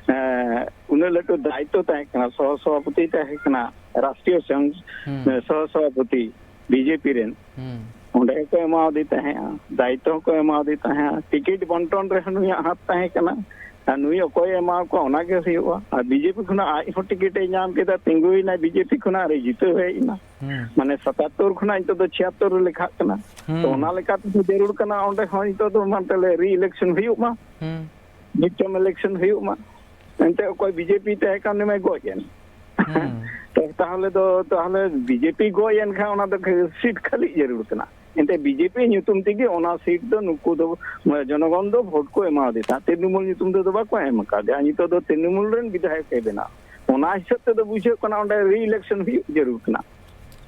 ᱮᱸ, ᱩᱱᱟᱹᱜ ᱞᱟᱹᱴᱩ ᱫᱟᱭᱤᱛᱛᱚ ᱛᱟᱦᱮᱸ ᱠᱟᱱᱟ, ᱥᱚᱦᱚ ᱥᱚᱵᱷᱟᱯᱚᱛᱤ ᱛᱟᱦᱮᱸ ᱠᱟᱱᱟ, ᱨᱟᱥᱴᱨᱤᱭᱚ ᱥᱚᱝ-, ᱦᱩᱸ᱾ ᱥᱚᱦᱚ ᱥᱚᱵᱷᱟᱯᱚᱛᱤ ᱵᱤ ᱡᱮ ᱯᱤ ᱨᱮᱱ᱾ ᱦᱩᱸ᱾ ᱚᱸᱰᱮ ᱦᱚᱸᱠᱚ ᱮᱢᱟᱣᱟᱫᱮ ᱛᱟᱦᱮᱸᱜᱼᱟ, ᱫᱟᱭᱤᱛᱛᱚ ᱦᱚᱸᱠᱚ ᱮᱢᱟᱣᱟᱫᱮ ᱛᱟᱦᱮᱸᱜᱼᱟ, ᱴᱤᱠᱤᱴ ᱵᱚᱱᱴᱚᱱ ᱨᱮᱦᱚᱸ ᱱᱩᱭᱟᱜ ᱦᱟᱛ ᱛᱟᱦᱮᱸ ᱠᱟᱱᱟ᱾ ᱟᱨ ᱱᱩᱭ ᱚᱠᱚᱭᱮ ᱮᱢᱟ ᱠᱚᱣᱟ ᱚᱱᱟ ᱜᱮ ᱦᱩᱭᱩᱜᱼᱟ᱾ ᱟᱨ ᱵᱤ ᱡᱮ ᱯᱤ ᱠᱷᱚᱱᱟᱜ ᱟᱡ ᱦᱚᱸ ᱴᱤᱠᱤᱴ ᱮ ᱧᱟᱢ ᱠᱮᱫᱟ, ᱛᱤᱸᱜᱩᱭᱮᱱᱟᱭ ᱵᱤ ᱡᱮ ᱯᱤ ᱠᱷᱚᱱᱟᱜ ᱟᱨ ᱡᱤᱛᱟᱹᱣ ᱦᱮᱡ ᱮᱱᱟ᱾ ᱦᱩᱸ᱾ ᱢᱟᱱᱮ ᱥᱟᱛᱟᱛᱛᱳᱨ ᱠᱷᱚᱱᱟᱜ ᱱᱤᱛᱚᱜ ᱫᱚ ᱪᱷᱤᱭᱟᱛᱛᱳᱨ ᱨᱮ ᱞᱮᱠᱷᱟᱜ ᱠᱟᱱᱟ᱾ ᱦᱩᱸ᱾ ᱛᱚ ᱚᱱᱟ ᱞᱮᱠᱟ ᱛᱮᱫᱚ ᱡᱟᱹᱨᱩᱲ ᱠᱟᱱᱟ ᱚᱸᱰᱮ ᱦᱚᱸ ᱱᱤᱛᱚᱜ ᱫᱚ ᱢᱟᱱᱛᱮ ᱨᱤ ᱤᱞᱮᱠᱥᱚᱱ ᱦᱩᱭᱩᱜ ᱢᱟ, ᱦᱩᱸ᱾ ᱢᱤᱫᱴᱮᱱ ᱤᱞᱮᱠᱥᱚᱱ ᱦᱩᱭᱩᱜ ᱢᱟ᱾ ᱮᱱᱛᱮ ᱚᱠᱚᱭ ᱵᱤ ᱡᱮ ᱯᱤ ᱛᱟᱦᱮᱸ ᱠᱟᱱ ᱩᱱᱤ ᱢᱟᱭ ᱜᱚᱡ ᱮᱱ᱾ ᱦᱩᱸ᱾ ᱛᱚ ᱛᱟᱦᱚᱞᱮ ᱫᱚ, ᱛᱟᱦᱚᱞᱮ ᱵᱤ ᱡᱮ ᱯᱤ ᱜᱚᱡ ᱮᱱ ᱠᱷᱟᱱ ᱚᱱᱟ ᱫᱚ ᱥᱤᱴ ᱠᱷᱟᱹᱞᱤ ᱡᱟᱹᱨᱩᱲ ᱠᱟᱱᱟ᱾ ᱮᱱᱛᱮ ᱵᱤᱡᱮᱯᱤ ᱧᱩᱛᱩᱢ ᱛᱮᱜᱮ ᱚᱱᱟ ᱥᱤᱴ ᱫᱚ ᱱᱩᱠᱩ ᱫᱚ, ᱢᱟᱱᱮ, ᱡᱚᱱᱚᱜᱚᱱ ᱫᱚ ᱵᱷᱳᱴ ᱠᱚ ᱮᱢᱟᱣᱟᱫᱮ ᱛᱟᱦᱮᱸᱫ, ᱛᱨᱤᱱᱢᱩᱞ ᱧᱩᱛᱩᱢ ᱛᱮᱫᱚ ᱵᱟᱠᱚ ᱮᱢ ᱟᱠᱟᱫᱮᱭᱟ᱾ ᱱᱤᱛᱚᱜ ᱫᱚ ᱛᱨᱤᱱᱢᱩᱞ ᱨᱮᱱ ᱵᱤᱫᱷᱟᱭᱚᱠ ᱮ ᱵᱮᱱᱟᱣ, ᱚᱱᱟ ᱦᱤᱥᱟᱹᱵ ᱛᱮᱫᱚ ᱵᱩᱡᱷᱟᱹᱜ ᱠᱟᱱᱟ ᱚᱸᱰᱮ ᱨᱤ-ᱤᱞᱮᱠᱥᱚᱱ ᱦᱩᱭᱩᱜ ᱡᱟᱹᱨᱩᱲ ᱠᱟᱱᱟ᱾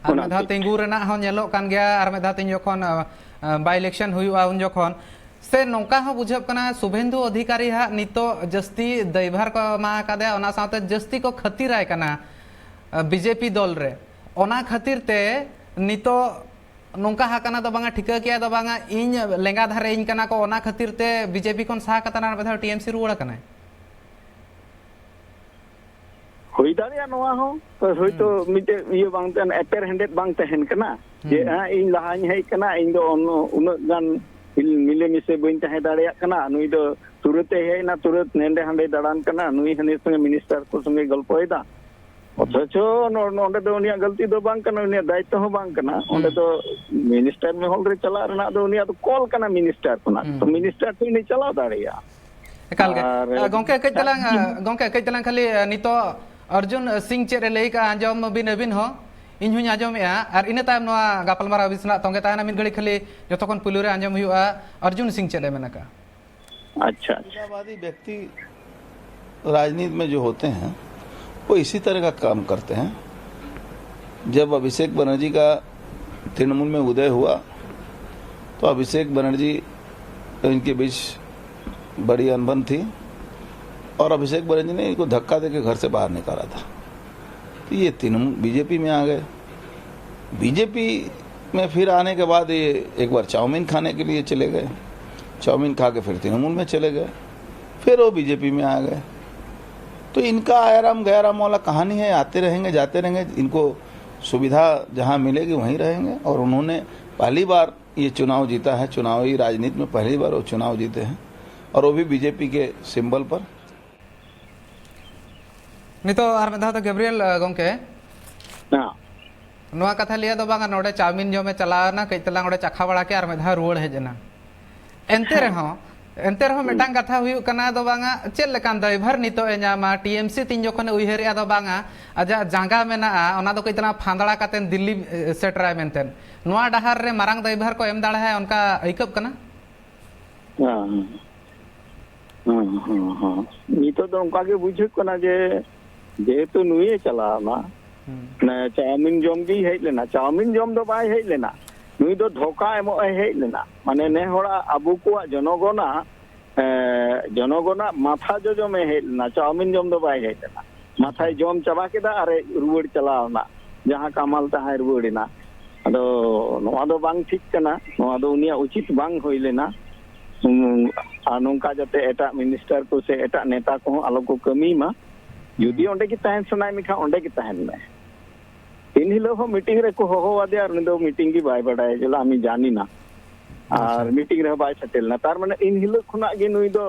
ᱟᱨ ᱚᱱᱟ ᱢᱤᱫ ᱫᱷᱟᱣ ᱦᱚᱛᱮᱡ ᱛᱮ᱾ ᱛᱤᱸᱜᱩ ᱨᱮᱱᱟᱜ ᱦᱚᱸ ᱧᱮᱞᱚᱜ ᱠᱟᱱ ᱜᱮᱭᱟ, ᱟᱨ ᱢᱤᱫ ᱫᱷᱟᱣ ᱛᱤᱧ ᱡᱚᱠᱷᱚᱱ, ᱟ, ᱟ, ᱵᱟᱭ ᱤᱞᱮᱠᱥᱚᱱ ᱦᱩᱭᱩᱜᱼᱟ, ᱩᱱ ᱡᱚᱠᱷᱚᱱ ᱥᱮ ᱱᱚᱝᱠᱟ ᱦᱚᱸ ᱵᱩᱡᱷᱟᱹᱜ ᱠᱟᱱᱟ, ᱥᱩᱵᱷᱮᱱᱫᱩ ᱚᱫᱷᱤᱠᱟᱨᱤ ᱦᱟᱸᱜ ᱱᱤᱛᱚᱜ ᱡᱟᱹᱥᱛᱤ ᱫᱟᱭᱵᱷᱟᱨ ᱠᱚ ᱮᱢᱟ ᱟᱠᱟᱫᱮᱭᱟ, ᱚᱱᱟ ᱥᱟᱶᱛᱮ ᱡᱟᱹᱥᱛᱤ ᱠᱚ ᱠᱷᱟᱹᱛᱤᱨᱟᱭ ᱠᱟᱱᱟ, ᱟ, ᱵᱤᱡᱮᱯᱤ ᱫᱚᱞ ᱨᱮ᱾ ᱚᱱᱟ ᱠᱷᱟᱹᱛᱤᱨ ᱛᱮ ᱱᱤᱛᱚᱜ ᱱᱚᱝᱠᱟ ᱦᱟᱠᱟᱱᱟ ᱫᱚ ᱵᱟᱝᱟ, ᱴᱷᱤᱠᱟᱹ ᱠᱮᱜᱼᱟ ᱫᱚ ᱵᱟᱝᱟ, ᱤᱧ ᱞᱮᱸᱜᱟ ᱫᱷᱟᱨᱮ ᱤᱧ ᱠᱟᱱᱟ ᱠᱚ, ᱚᱱᱟ ᱠᱷᱟᱹᱛᱤᱨ ᱛᱮ ᱵᱤᱡᱮᱯᱤ ᱠᱷᱚᱱ ᱥᱟᱦᱟ ᱠᱟᱛᱮ ᱟᱨ ᱢᱤᱫ ᱫᱷᱟᱣ ᱴᱤ ᱮᱢ ᱥᱤ ᱨᱩᱣᱟᱹᱲ ᱟᱠᱟᱱᱟᱭ᱾ ᱦᱩᱭ ᱫᱟᱲᱮᱭᱟᱜᱼᱟ ᱱᱚᱣᱟ ᱦᱚᱸ᱾ ᱛᱚ ᱦᱳᱭᱛᱳ ᱦᱩᱸ᱾ ᱢᱤᱫᱴᱮᱡ ᱤᱭᱟᱹ ᱵᱟᱝ ᱛᱟᱦᱮᱱ, ᱮᱯᱮᱨ ᱦᱮᱸᱰᱮᱡ ᱵᱟᱝ ᱛᱟᱦᱮᱱ ᱠᱟᱱᱟ᱾ ᱡᱮ, ᱦᱩᱸ᱾ ᱦᱮᱸ, ᱤᱧ ᱞᱟᱦᱟᱧ ᱦᱮᱡ ᱠᱟᱱᱟ, ᱤᱧ ᱫᱚ ᱩᱱᱟᱹᱜ, ᱩᱱᱟᱹᱜ ᱜᱟᱱ ᱢᱤᱞᱮᱢᱤᱥᱮ ᱵᱟᱹᱧ ᱛᱟᱦᱮᱸ ᱫᱟᱲᱮᱭᱟᱜ ᱠᱟᱱᱟ, ᱱᱩᱭ ᱫᱚ ᱛᱩᱨᱟᱹᱛ ᱮ ᱦᱮᱡ ᱮᱱᱟ, ᱛᱩᱨᱟᱹᱛ ᱱᱮᱸᱰᱮ ᱦᱟᱸᱰᱮ ᱫᱟᱬᱟᱱ ᱠᱟᱱᱟ, ᱱᱩᱭ ᱦᱟᱹᱱᱤ ᱥᱚᱸᱜᱮ ᱢᱤᱱᱤᱥᱴᱟᱨ ᱠᱚ ᱥᱚᱸᱜᱮ ᱜᱚᱞᱯᱚᱭᱮᱫᱟ᱾ ᱦᱩᱸ᱾ ᱚᱛᱷᱚᱪᱚ ᱱᱚ-, ᱱᱚᱰᱮ ᱫᱚ ᱩᱱᱤᱭᱟᱜ ᱜᱟᱹᱞᱛᱤ ᱫᱚ ᱵᱟᱝ ᱠᱟᱱᱟ, ᱩᱱᱤᱭᱟᱜ ᱫᱟᱭᱤᱛᱛᱚ ᱦᱚᱸ ᱵᱟᱝ ᱠᱟᱱᱟ᱾ ᱚᱸᱰᱮ ᱦᱩᱸ᱾ ᱫᱚ ᱢᱤᱱᱤᱥᱴᱟᱨ ᱢᱚᱦᱚᱞ ᱨᱮ ᱪᱟᱞᱟᱜ ᱨᱮᱱᱟᱜ ᱫᱚ ᱩᱱᱤᱭᱟᱜ ᱫᱚ ᱠᱚᱞ ᱠᱟᱱᱟ ᱢᱤᱱᱤᱥᱴᱟᱨ ᱠᱷᱚᱱᱟᱜ᱾ ᱦᱩᱸ᱾ ᱛᱚ ᱢᱤᱱᱤᱥᱴᱟᱨ ᱴᱷᱮᱱ ᱩᱱᱤ ᱪᱟᱞᱟᱣ ᱫᱟᱲᱮᱭᱟᱜᱼᱟ᱾ ᱮᱠᱟᱞ ᱜᱮ᱾ ᱟᱨ ᱟ, ᱜᱚᱝᱠᱮ, ᱠᱟᱹᱡ ᱛᱟᱞᱟᱝ, ᱟ, ᱜᱚᱝᱠᱮ, ᱠᱟᱹᱡ ᱛᱟᱞᱟᱝ ᱠᱷᱟᱹᱞᱤ, ᱟ, ᱱᱤᱛᱚᱜ ᱚᱨᱡᱩᱱ ᱥᱤᱝ ᱪᱮᱫ ᱮ ᱞᱟᱹᱭ ᱠᱟᱜᱼᱟ, ᱟᱸᱡᱚᱢ ᱵᱤᱱ ᱟᱹᱵᱤᱱ ᱦᱚᱸ, ᱤᱧ ᱦᱚᱸᱧ ᱟᱸᱡᱚᱢᱮᱜᱼᱟ, ᱟᱨ ᱤᱱᱟᱹ ᱛᱟᱭᱚᱢ ᱱᱚᱣᱟ ᱜᱟᱯᱟᱞᱢᱟᱨᱟᱣ ᱟᱹᱵᱤᱱ ᱥᱟᱞᱟᱜ ᱛᱚᱸᱜᱮ ᱛᱟᱦᱮᱱᱟ᱾ ᱢᱤᱫ ᱜᱷᱟᱹᱲᱤ ᱠᱷᱟᱹᱞᱤ ᱡᱚᱛᱚ ᱠᱷᱚᱱ ᱯᱩᱭᱞᱩ ᱨᱮ ᱟᱸᱡᱚᱢ ᱦᱩᱭᱩᱜᱼᱟ, ᱚᱨᱡᱩᱱ ᱥᱤᱝ ᱪᱮᱫ ᱮ ᱢᱮᱱ ᱟᱠᱟᱜᱼᱟ᱾ अच्छा, अच्छा। सुविधावादी व्यक्ति राजनीति में जो होते हैं, वो इसी तरह का काम करते हैं। जब अभिषेक बनर्जी का तृणमूल में उदय हुआ, तो अभिषेक बनर्जी, इनके बीच बड़ी अनबन थी और अभिषेक बनर्जी ने इनको धक्का देके घर से बाहर निकाला था। तो ये तृणमूल, बीजेपी में आ गए। बीजेपी में फिर आने के बाद ये एक बार चाउमीन खाने के लिए चले गए, चाउमीन खा के फिर तृणमूल में चले गए, फिर वो बीजेपी में आ गए। तो इनका आयाराम गयाराम वाला कहानी है, आते रहेंगे, जाते रहेंगे, इनको सुविधा जहाँ मिलेगी वहीं रहेंगे। और उन्होंने पहली बार ये चुनाव जीता है, चुनावी राजनीति में पहली बार वो चुनाव जीते हैं, और वो भी बीजेपी के सिंबल पर। ᱱᱤᱛᱚᱜ ᱟᱨ ᱢᱤᱫ ᱫᱷᱟᱣ ᱫᱚ ᱜᱮᱵᱨᱤᱭᱮᱞ, ᱟ, ᱜᱚᱢᱠᱮ, ᱦᱮᱸ᱾ ᱱᱚᱣᱟ ᱠᱟᱛᱷᱟ ᱞᱟᱹᱭᱟ ᱫᱚ ᱵᱟᱝᱟ, ᱱᱚᱰᱮ ᱪᱟᱣᱢᱤᱱ ᱡᱚᱢᱮ ᱪᱟᱞᱟᱣ ᱮᱱᱟ, ᱠᱟᱹᱡ ᱛᱟᱞᱟᱝ ᱚᱸᱰᱮ ᱪᱟᱠᱷᱟ ᱵᱟᱲᱟ ᱠᱮᱜᱼᱟ ᱟᱨ ᱢᱤᱫ ᱫᱷᱟᱣ ᱨᱩᱣᱟᱹᱲ ᱦᱮᱡ ᱮᱱᱟ᱾ ᱮᱱᱛᱮ ᱦᱮᱸ᱾ ᱨᱮᱦᱚᱸ ᱮᱱᱛᱮ ᱨᱮᱦᱚᱸ ᱢᱤᱫᱴᱟᱝ ᱠᱟᱛᱷᱟ ᱦᱩᱭᱩᱜ ᱠᱟᱱᱟ, ᱫᱚ ᱵᱟᱝᱟ, ᱪᱮᱫ ᱞᱮᱠᱟᱱ ᱫᱟᱭᱵᱷᱟᱨ ᱱᱤᱛᱚᱜ ᱮ ᱧᱟᱢᱟ? ᱴᱤ ᱮᱢ ᱥᱤ ᱛᱤᱧ ᱡᱚᱠᱷᱚᱱᱮ ᱩᱭᱦᱟᱹᱨᱮᱜᱼᱟ, ᱫᱚ ᱵᱟᱝᱟ, ᱟᱡᱟᱜ ᱡᱟᱸᱜᱟ ᱢᱮᱱᱟᱜᱼᱟ, ᱚᱱᱟ ᱫᱚ ᱠᱟᱹᱡ ᱛᱟᱞᱟᱝ ᱯᱷᱟᱸᱫᱲᱟ ᱠᱟᱛᱮ ᱫᱤᱞᱞᱤ, ᱮ, ᱥᱮᱴᱮᱨᱟᱭ ᱢᱮᱱᱛᱮ᱾ ᱱᱚᱣᱟ ᱰᱟᱦᱟᱨ ᱨᱮ ᱢᱟᱨᱟᱝ ᱫᱟᱭᱵᱷᱟᱨ ᱠᱚ ᱮᱢ ᱫᱟᱲᱮᱭᱟᱭᱟ, ᱚᱱᱠᱟ ᱟᱹᱭᱠᱟᱹᱜ ᱠᱟᱱᱟ? ᱦᱮᱸ, ᱦᱮᱸ, ᱦᱮᱸ, ᱦᱮᱸ᱾ ᱱᱤᱛᱚᱜ ᱫᱚ ᱚᱱᱠᱟ ᱜᱮ ᱵᱩᱡᱷᱟᱹᱜ ᱠᱟᱱᱟ ᱡᱮ, ᱡᱮᱦᱮᱛᱩ ᱱᱩᱭᱮ ᱪᱟᱞᱟᱣ ᱮᱱᱟ, ᱦᱩᱸ᱾ ᱢᱟᱱᱮ, ᱪᱟᱣᱢᱤᱱ ᱡᱚᱢ ᱜᱮᱭ ᱦᱮᱡ ᱞᱮᱱᱟ, ᱪᱟᱣᱢᱤᱱ ᱡᱚᱢ ᱫᱚ ᱵᱟᱭ ᱦᱮᱡ ᱞᱮᱱᱟ, ᱱᱩᱭ ᱫᱚ ᱫᱷᱳᱠᱟ ᱮᱢᱚᱜ ᱮ ᱦᱮᱡ ᱞᱮᱱᱟ᱾ ᱢᱟᱱᱮ, ᱱᱮ ᱦᱚᱲᱟᱜ, ᱟᱵᱚ ᱠᱚᱣᱟᱜ ᱡᱚᱱᱚᱜᱚᱱᱟᱜ, ᱮ, ᱡᱚᱱᱚᱜᱚᱱᱟᱜ ᱢᱟᱛᱷᱟ ᱡᱚᱡᱚᱢᱮ ᱦᱮᱡ ᱞᱮᱱᱟ, ᱪᱟᱣᱢᱤᱱ ᱡᱚᱢ ᱫᱚ ᱵᱟᱭ ᱦᱮᱡ ᱞᱮᱱᱟ᱾ ᱢᱟᱛᱷᱟᱭ ᱡᱚᱢ ᱪᱟᱵᱟ ᱠᱮᱫᱟ ᱟᱨᱮ ᱨᱩᱣᱟᱹᱲ ᱪᱟᱞᱟᱣ ᱮᱱᱟ, ᱡᱟᱦᱟᱸ ᱠᱟᱢᱟᱞ ᱛᱟᱦᱟᱸᱭ ᱨᱩᱣᱟᱹᱲ ᱮᱱᱟ᱾ ᱟᱫᱚ ᱱᱚᱣᱟ ᱫᱚ ᱵᱟᱝ ᱴᱷᱤᱠ ᱠᱟᱱᱟ, ᱱᱚᱣᱟ ᱫᱚ ᱩᱱᱤᱭᱟᱜ ᱩᱪᱤᱛ ᱵᱟᱝ ᱦᱩᱭ ᱞᱮᱱᱟ᱾ ᱦᱩᱸ, ᱟᱨ ᱱᱚᱝᱠᱟ ᱡᱟᱛᱮ ᱮᱴᱟᱜ ᱢᱤᱱᱤᱥᱴᱟᱨ ᱠᱚ ᱥᱮ ᱮᱴᱟᱜ ᱱᱮᱛᱟ ᱠᱚᱦᱚᱸ ᱟᱞᱚ ᱠᱚ ᱠᱟᱹᱢᱤ ᱢᱟ᱾ ᱡᱩᱫᱤ ᱦᱩᱸ᱾ ᱚᱸᱰᱮ ᱜᱮ ᱛᱟᱦᱮᱸ ᱥᱟᱱᱟᱭ ᱢᱮᱠᱷᱟᱱ, ᱚᱸᱰᱮ ᱜᱮ ᱛᱟᱦᱮᱱ ᱢᱮ᱾ ᱤᱱ ᱦᱤᱞᱳᱜ ᱦᱚᱸ ᱢᱤᱴᱤᱝ ᱨᱮᱠᱚ ᱦᱚᱦᱚ ᱟᱫᱮᱭᱟ ᱟᱨ ᱩᱱᱤ ᱫᱚ ᱢᱤᱴᱤᱝ ᱜᱮ ᱵᱟᱭ ᱵᱟᱰᱟᱭᱟ, ᱡᱮ, "ᱟᱢᱤ ᱡᱟᱱᱤ ᱱᱟ", ᱟᱨ ᱟᱪᱪᱷᱟ᱾ ᱢᱤᱴᱤᱝ ᱨᱮᱦᱚᱸ ᱵᱟᱭ ᱥᱮᱴᱮᱨ ᱞᱮᱱᱟ᱾ ᱛᱟᱨ ᱢᱟᱱᱮ ᱤᱱ ᱦᱤᱞᱳᱜ ᱠᱷᱚᱱᱟᱜ ᱜᱮ ᱱᱩᱭ ᱫᱚ,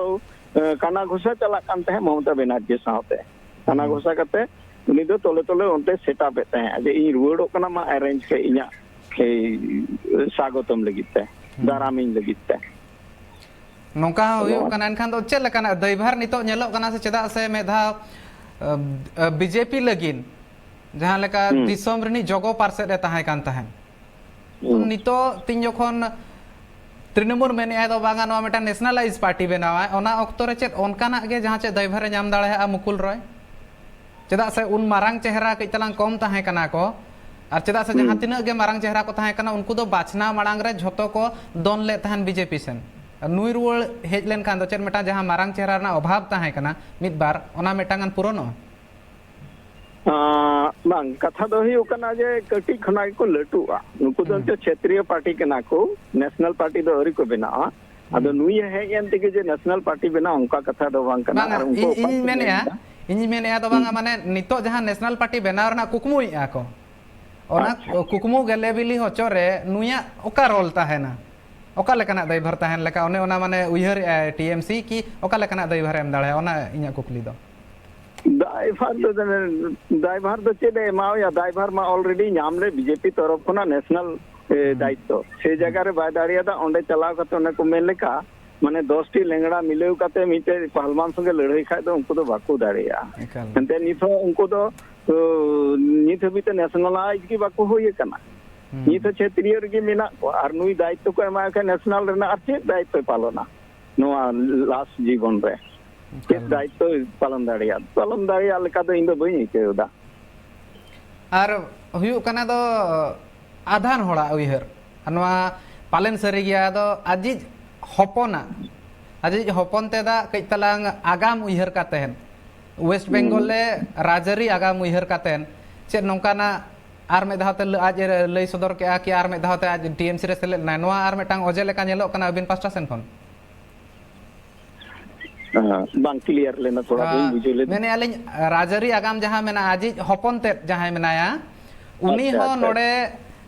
ᱮ, ᱠᱟᱱᱟ ᱜᱷᱚᱥᱟ ᱪᱟᱞᱟᱜ ᱠᱟᱱ ᱛᱟᱦᱮᱸᱫ ᱢᱚᱢᱚᱛᱟ ᱵᱮᱱᱟᱨᱡᱤ ᱥᱟᱶᱛᱮ᱾ ᱠᱟᱱᱟ ᱦᱩᱸ᱾ ᱜᱷᱚᱥᱟ ᱠᱟᱛᱮ ᱩᱱᱤ ᱫᱚ ᱛᱚᱞᱮ ᱛᱚᱞᱮ ᱚᱱᱛᱮ ᱥᱮᱴᱟᱯ ᱮᱫ ᱛᱟᱦᱮᱸᱫ ᱡᱮ, "ᱤᱧ ᱨᱩᱣᱟᱹᱲᱚᱜ ᱠᱟᱱᱟ, ᱢᱟ ᱮᱨᱮᱧᱡᱽ ᱯᱮ ᱤᱧᱟᱹᱜ, ᱮᱭ, ᱥᱟᱜᱚᱛᱚᱢ ᱞᱟᱹᱜᱤᱫ ᱛᱮ, ᱦᱩᱸ᱾ ᱫᱟᱨᱟᱢᱤᱧ ᱞᱟᱹᱜᱤᱫ ᱛᱮ᱾" ᱱᱚᱝᱠᱟ ᱦᱚᱸ ᱟᱫᱚ ᱦᱩᱭᱩᱜ ᱠᱟᱱᱟ, ᱮᱱᱠᱷᱟᱱ ᱫᱚ ᱪᱮᱫ ᱞᱮᱠᱟᱱᱟᱜ ᱫᱟᱭᱵᱷᱟᱨ ᱱᱤᱛᱚᱜ ᱧᱮᱞᱚᱜ ᱠᱟᱱᱟ ᱥᱮ? ᱪᱮᱫᱟᱜ ᱥᱮ ᱢᱤᱫ ᱫᱷᱟᱣ, ᱟᱹ, ᱵᱤ ᱡᱮ ᱯᱤ ᱞᱟᱹᱜᱤᱫ ᱡᱟᱦᱟᱸ ᱞᱮᱠᱟ ᱦᱩᱸ᱾ ᱫᱤᱥᱚᱢ ᱨᱤᱱᱤᱡ ᱡᱚᱜᱚ ᱯᱟᱨᱥᱮᱫ ᱮ ᱛᱟᱦᱮᱸ ᱠᱟᱱ ᱛᱟᱦᱮᱸᱫ, ᱦᱩᱸ᱾ ᱱᱤᱛᱚᱜ ᱛᱤᱧ ᱡᱚᱠᱷᱚᱱ ᱛᱨᱤᱱᱢᱩᱞ ᱢᱮᱱᱮᱫᱼᱟᱭ, ᱫᱚ ᱵᱟᱝᱟ, ᱱᱚᱣᱟ ᱢᱤᱫᱴᱟᱝ ᱱᱮᱥᱱᱟᱞᱟᱭᱤᱡᱽ ᱯᱟᱨᱴᱤ ᱵᱮᱱᱟᱣᱟᱭ, ᱚᱱᱟ ᱚᱠᱛᱚ ᱨᱮ ᱪᱮᱫ ᱚᱱᱠᱟᱱᱟᱜ ᱜᱮ ᱡᱟᱦᱟᱸ ᱪᱮᱫ ᱫᱟᱭᱵᱷᱟᱨᱮ ᱧᱟᱢ ᱫᱟᱲᱮᱭᱟᱜᱼᱟ ᱢᱩᱠᱩᱞ ᱨᱚᱭ? ᱪᱮᱫᱟᱜ ᱥᱮ ᱩᱱ ᱢᱟᱨᱟᱝ ᱪᱮᱦᱨᱟ ᱠᱟᱹᱡ ᱛᱟᱞᱟᱝ ᱠᱚᱢ ᱛᱟᱦᱮᱸ ᱠᱟᱱᱟ ᱠᱚ, ᱟᱨ ᱪᱮᱫᱟᱜ ᱥᱮ ᱦᱩᱸ᱾ ᱡᱟᱦᱟᱸ ᱛᱤᱱᱟᱹᱜ ᱜᱮ ᱢᱟᱨᱟᱝ ᱪᱮᱦᱨᱟ ᱠᱚ ᱛᱟᱦᱮᱸ ᱠᱟᱱᱟ, ᱩᱱᱠᱩ ᱫᱚ ᱵᱟᱪᱷᱱᱟᱣ ᱢᱟᱲᱟᱝ ᱨᱮ ᱡᱷᱚᱛᱚ ᱠᱚ ᱫᱚᱱ ᱞᱮᱫ ᱛᱟᱦᱮᱱ ᱵᱤ ᱡᱮ ᱯᱤ ᱥᱮᱱ᱾ ᱟᱨ ᱱᱩᱭ ᱨᱩᱣᱟᱹᱲ ᱦᱮᱡ ᱞᱮᱱᱠᱷᱟᱱ ᱫᱚ ᱪᱮᱫ ᱢᱤᱫᱴᱟᱝ ᱡᱟᱦᱟᱸ ᱢᱟᱨᱟᱝ ᱪᱮᱦᱨᱟ ᱨᱮᱱᱟᱜ ᱚᱵᱷᱟᱵᱽ ᱛᱟᱦᱮᱸ ᱠᱟᱱᱟ ᱢᱤᱫ ᱵᱟᱨ, ᱚᱱᱟ ᱢᱤᱫᱴᱟᱝ ᱜᱟᱱ ᱯᱩᱨᱚᱱᱚᱜᱼᱟ? ᱟᱸ, ᱵᱟᱝ, ᱠᱟᱛᱷᱟ ᱫᱚ ᱦᱩᱭᱩᱜ ᱠᱟᱱᱟ ᱡᱮ ᱠᱟᱹᱴᱤᱡ ᱠᱷᱚᱱᱟᱜ ᱜᱮᱠᱚ ᱞᱟᱹᱴᱩᱜᱼᱟ᱾ ᱱᱩᱠᱩ ᱫᱚ ᱦᱩᱸ᱾ ᱮᱱᱛᱮ ᱪᱷᱮᱛᱨᱤᱭᱚ ᱯᱟᱨᱴᱤ ᱠᱟᱱᱟ ᱠᱚ, ᱱᱮᱥᱱᱟᱞ ᱯᱟᱨᱴᱤ ᱫᱚ ᱟᱹᱣᱨᱤ ᱠᱚ ᱵᱮᱱᱟᱣᱟ᱾ ᱟᱫᱚ ᱦᱩᱸ᱾ ᱱᱩᱭᱮ ᱦᱮᱡ ᱮᱱ ᱛᱮᱜᱮ ᱡᱮ ᱱᱮᱥᱱᱟᱞ ᱯᱟᱨᱴᱤ ᱵᱮᱱᱟᱣ, ᱚᱱᱠᱟ ᱠᱟᱛᱷᱟ ᱫᱚ ᱵᱟᱝ ᱠᱟᱱᱟ᱾ ᱵᱟᱝᱟ, ᱟᱨ ᱩᱱᱠᱩ ᱤᱧ, ᱚᱠᱟ ᱤᱧᱤᱧ ᱠᱚ ᱢᱮᱱᱮᱫᱼᱟ, ᱞᱟᱹᱭᱫᱟ? ᱤᱧᱤᱧ ᱢᱮᱱᱮᱫᱼᱟ ᱫᱚ ᱦᱩᱸ᱾ ᱵᱟᱝᱟ, ᱢᱟᱱᱮ, ᱱᱤᱛᱚᱜ ᱡᱟᱦᱟᱸ ᱱᱮᱥᱱᱟᱞ ᱯᱟᱨᱴᱤ ᱵᱮᱱᱟᱣ ᱨᱮᱱᱟᱜ ᱠᱩᱠᱢᱩᱭᱮᱫᱼᱟ ᱠᱚ, ᱚᱱᱟ ᱟᱪᱪᱷᱟ᱾ ᱠᱩᱠᱢᱩ ᱜᱮ ᱞᱮᱵᱮᱞᱤ ᱦᱚᱪᱚ ᱨᱮ ᱱᱩᱭᱟᱜ ᱚᱠᱟ ᱨᱳᱞ ᱛᱟᱦᱮᱱᱟ? ᱚᱠᱟ ᱞᱮᱠᱟᱱᱟᱜ ᱫᱟᱭᱵᱷᱟᱨ ᱛᱟᱦᱮᱱ ᱞᱮᱠᱟ, ᱚᱱᱮ ᱚᱱᱟ, ᱢᱟᱱᱮ, ᱩᱭᱦᱟᱹᱨᱮᱫᱼᱟᱭ ᱴᱤ ᱮᱢ ᱥᱤ ᱠᱤ ᱚᱠᱟ ᱞᱮᱠᱟᱱᱟᱜ ᱫᱟᱭᱵᱷᱟᱨᱮ ᱮᱢ ᱫᱟᱲᱮᱭᱟᱜᱼᱟ? ᱚᱱᱟ ᱤᱧᱟᱹᱜ ᱠᱩᱠᱞᱤ ᱫᱚ᱾ ᱫᱟᱭᱵᱷᱟᱨ ᱫᱚ, ᱫᱟᱭᱵᱷᱟᱨ ᱫᱚ ᱪᱮᱫ ᱮ ᱮᱢᱟᱣᱟᱭᱟ? ᱫᱟᱭᱵᱷᱟᱨ ᱢᱟ already ᱧᱟᱢ ᱞᱮ ᱵᱤ ᱡᱮ ᱯᱤ ᱛᱚᱨᱚᱯ ᱠᱷᱚᱱᱟᱜ ᱱᱮᱥᱱᱟᱞ, ᱮ, ᱦᱩᱸ᱾ ᱫᱟᱭᱤᱛᱛᱚ᱾ ᱥᱮ ᱦᱩᱸ᱾ ᱡᱟᱭᱜᱟ ᱨᱮ ᱵᱟᱭ ᱫᱟᱲᱮᱭᱟᱫᱟ, ᱚᱸᱰᱮ ᱪᱟᱞᱟᱣ ᱠᱟᱛᱮ ᱚᱱᱮ ᱠᱚ ᱢᱮᱱ ᱞᱮᱠᱟ, ᱢᱟᱱᱮ ᱫᱚᱥ ᱴᱤ ᱞᱮᱝᱲᱟ ᱢᱤᱞᱟᱹᱣ ᱠᱟᱛᱮ ᱢᱤᱫᱴᱮᱡ ᱯᱟᱦᱞᱣᱟᱱ ᱥᱚᱸᱜᱮ ᱞᱟᱹᱲᱦᱟᱹᱭ ᱠᱷᱟᱡ ᱫᱚ ᱩᱱᱠᱩ ᱫᱚ ᱵᱟᱠᱚ ᱫᱟᱲᱮᱭᱟᱜᱼᱟ᱾ ᱮᱱᱛᱮ ᱱᱤᱛ ᱦᱚᱸ ᱩᱱᱠᱩ ᱫᱚ, ᱛᱚ, ᱱᱤᱛ ᱦᱟᱹᱵᱤᱡ ᱛᱮ ᱱᱮᱥᱱᱟᱞᱟᱭᱤᱡᱽ ᱜᱮ ᱵᱟᱠᱚ ᱦᱩᱭ ᱟᱠᱟᱱᱟ᱾ ᱱᱤᱛ ᱦᱚᱸ ᱪᱷᱟᱹᱛᱨᱤᱭᱟᱹ ᱨᱮᱜᱮ ᱢᱮᱱᱟᱜ ᱠᱚᱣᱟ, ᱟᱨ ᱱᱩᱭ ᱫᱟᱭᱤᱛᱛᱚ ᱠᱚ ᱮᱢᱟᱭ ᱠᱷᱟᱱ ᱱᱮᱥᱱᱟᱞ ᱨᱮᱱᱟᱜ ᱟᱨ ᱪᱮᱫ ᱫᱟᱭᱤᱛᱛᱚᱭ ᱯᱟᱞᱚᱱᱟ ᱱᱚᱣᱟ ᱞᱟᱥᱴ ᱡᱤᱵᱚᱱ ᱨᱮ? ᱪᱮᱫ ᱫᱟᱭᱤᱛᱛᱚᱭ ᱯᱟᱞᱚᱱ ᱫᱟᱲᱮᱭᱟᱜᱼᱟ? ᱯᱟᱞᱚᱱ ᱫᱟᱲᱮᱭᱟᱜ ᱞᱮᱠᱟ ᱫᱚ ᱤᱧ ᱫᱚ ᱵᱟᱹᱧ ᱟᱹᱭᱠᱟᱹᱣ ᱮᱫᱟ᱾ ᱟᱨ ᱦᱩᱭᱩᱜ ᱠᱟᱱᱟ ᱫᱚ ᱟᱫᱷᱟᱱ ᱦᱚᱲᱟᱜ ᱩᱭᱦᱟᱹᱨ, ᱱᱚᱣᱟ ᱯᱟᱞᱮᱱ ᱥᱟᱹᱨᱤ ᱜᱮᱭᱟ, ᱟᱫᱚ ᱟᱡᱤᱡ ᱦᱚᱯᱚᱱᱟᱜ, ᱟᱡᱤᱡ ᱦᱚᱯᱚᱱ ᱛᱮᱫᱟᱜ ᱠᱟᱹᱡ ᱛᱟᱞᱟᱝ ᱟᱜᱟᱢ ᱩᱭᱦᱟᱹᱨ ᱠᱟᱛᱮᱱ, ᱳᱭᱮᱥᱴ ᱵᱮᱝᱜᱚᱞ ᱨᱮ ᱨᱟᱡᱽᱟᱹᱨᱤ ᱟᱜᱟᱢ ᱩᱭᱦᱟᱹᱨ ᱠᱟᱛᱮᱱ ᱪᱮᱫ ᱱᱚᱝᱠᱟᱱᱟᱜ ᱟᱨ ᱢᱤᱫ ᱫᱷᱟᱣ ᱛᱮ ᱞᱟᱹ- ᱟᱡ ᱮ ᱞᱟᱹᱭ ᱥᱚᱫᱚᱨ ᱠᱮᱜᱼᱟ ᱠᱤ ᱟᱨ ᱢᱤᱫ ᱫᱷᱟᱣ ᱛᱮ ᱟᱡ ᱴᱤ ᱮᱢ ᱥᱤ ᱨᱮ ᱥᱮᱞᱮᱫ ᱮᱱᱟᱭ, ᱱᱚᱣᱟ ᱟᱨ ᱢᱤᱫᱴᱟᱝ ᱚᱡᱮ ᱞᱮᱠᱟ ᱧᱮᱞᱚᱜ ᱠᱟᱱᱟ ᱟᱹᱵᱤᱱ ᱯᱟᱥᱴᱟ ᱥᱮᱱ ᱠᱷᱚᱱ? ᱦᱮᱸ, ᱵᱟᱝ ᱠᱞᱤᱭᱟᱨ ᱞᱮᱱᱟ, ᱛᱷᱚᱲᱟ ᱵᱟᱹᱧ ᱵᱩᱡᱷᱟᱹᱣ ᱞᱮᱫᱟ᱾ ᱢᱮᱱᱮᱫᱼᱟ ᱞᱤᱧ, ᱨᱟᱡᱽᱟᱹᱨᱤ ᱟᱜᱟᱢ ᱡᱟᱦᱟᱸ ᱢᱮᱱᱟᱜᱼᱟ, ᱟᱡᱤᱡ ᱦᱚᱯᱚᱱ ᱛᱮᱫ ᱡᱟᱦᱟᱸᱭ ᱢᱮᱱᱟᱭᱟ, ᱩᱱᱤ ᱟᱪᱪᱷᱟ, ᱦᱚᱸ ᱟᱪᱪᱷᱟ᱾ ᱱᱚᱰᱮ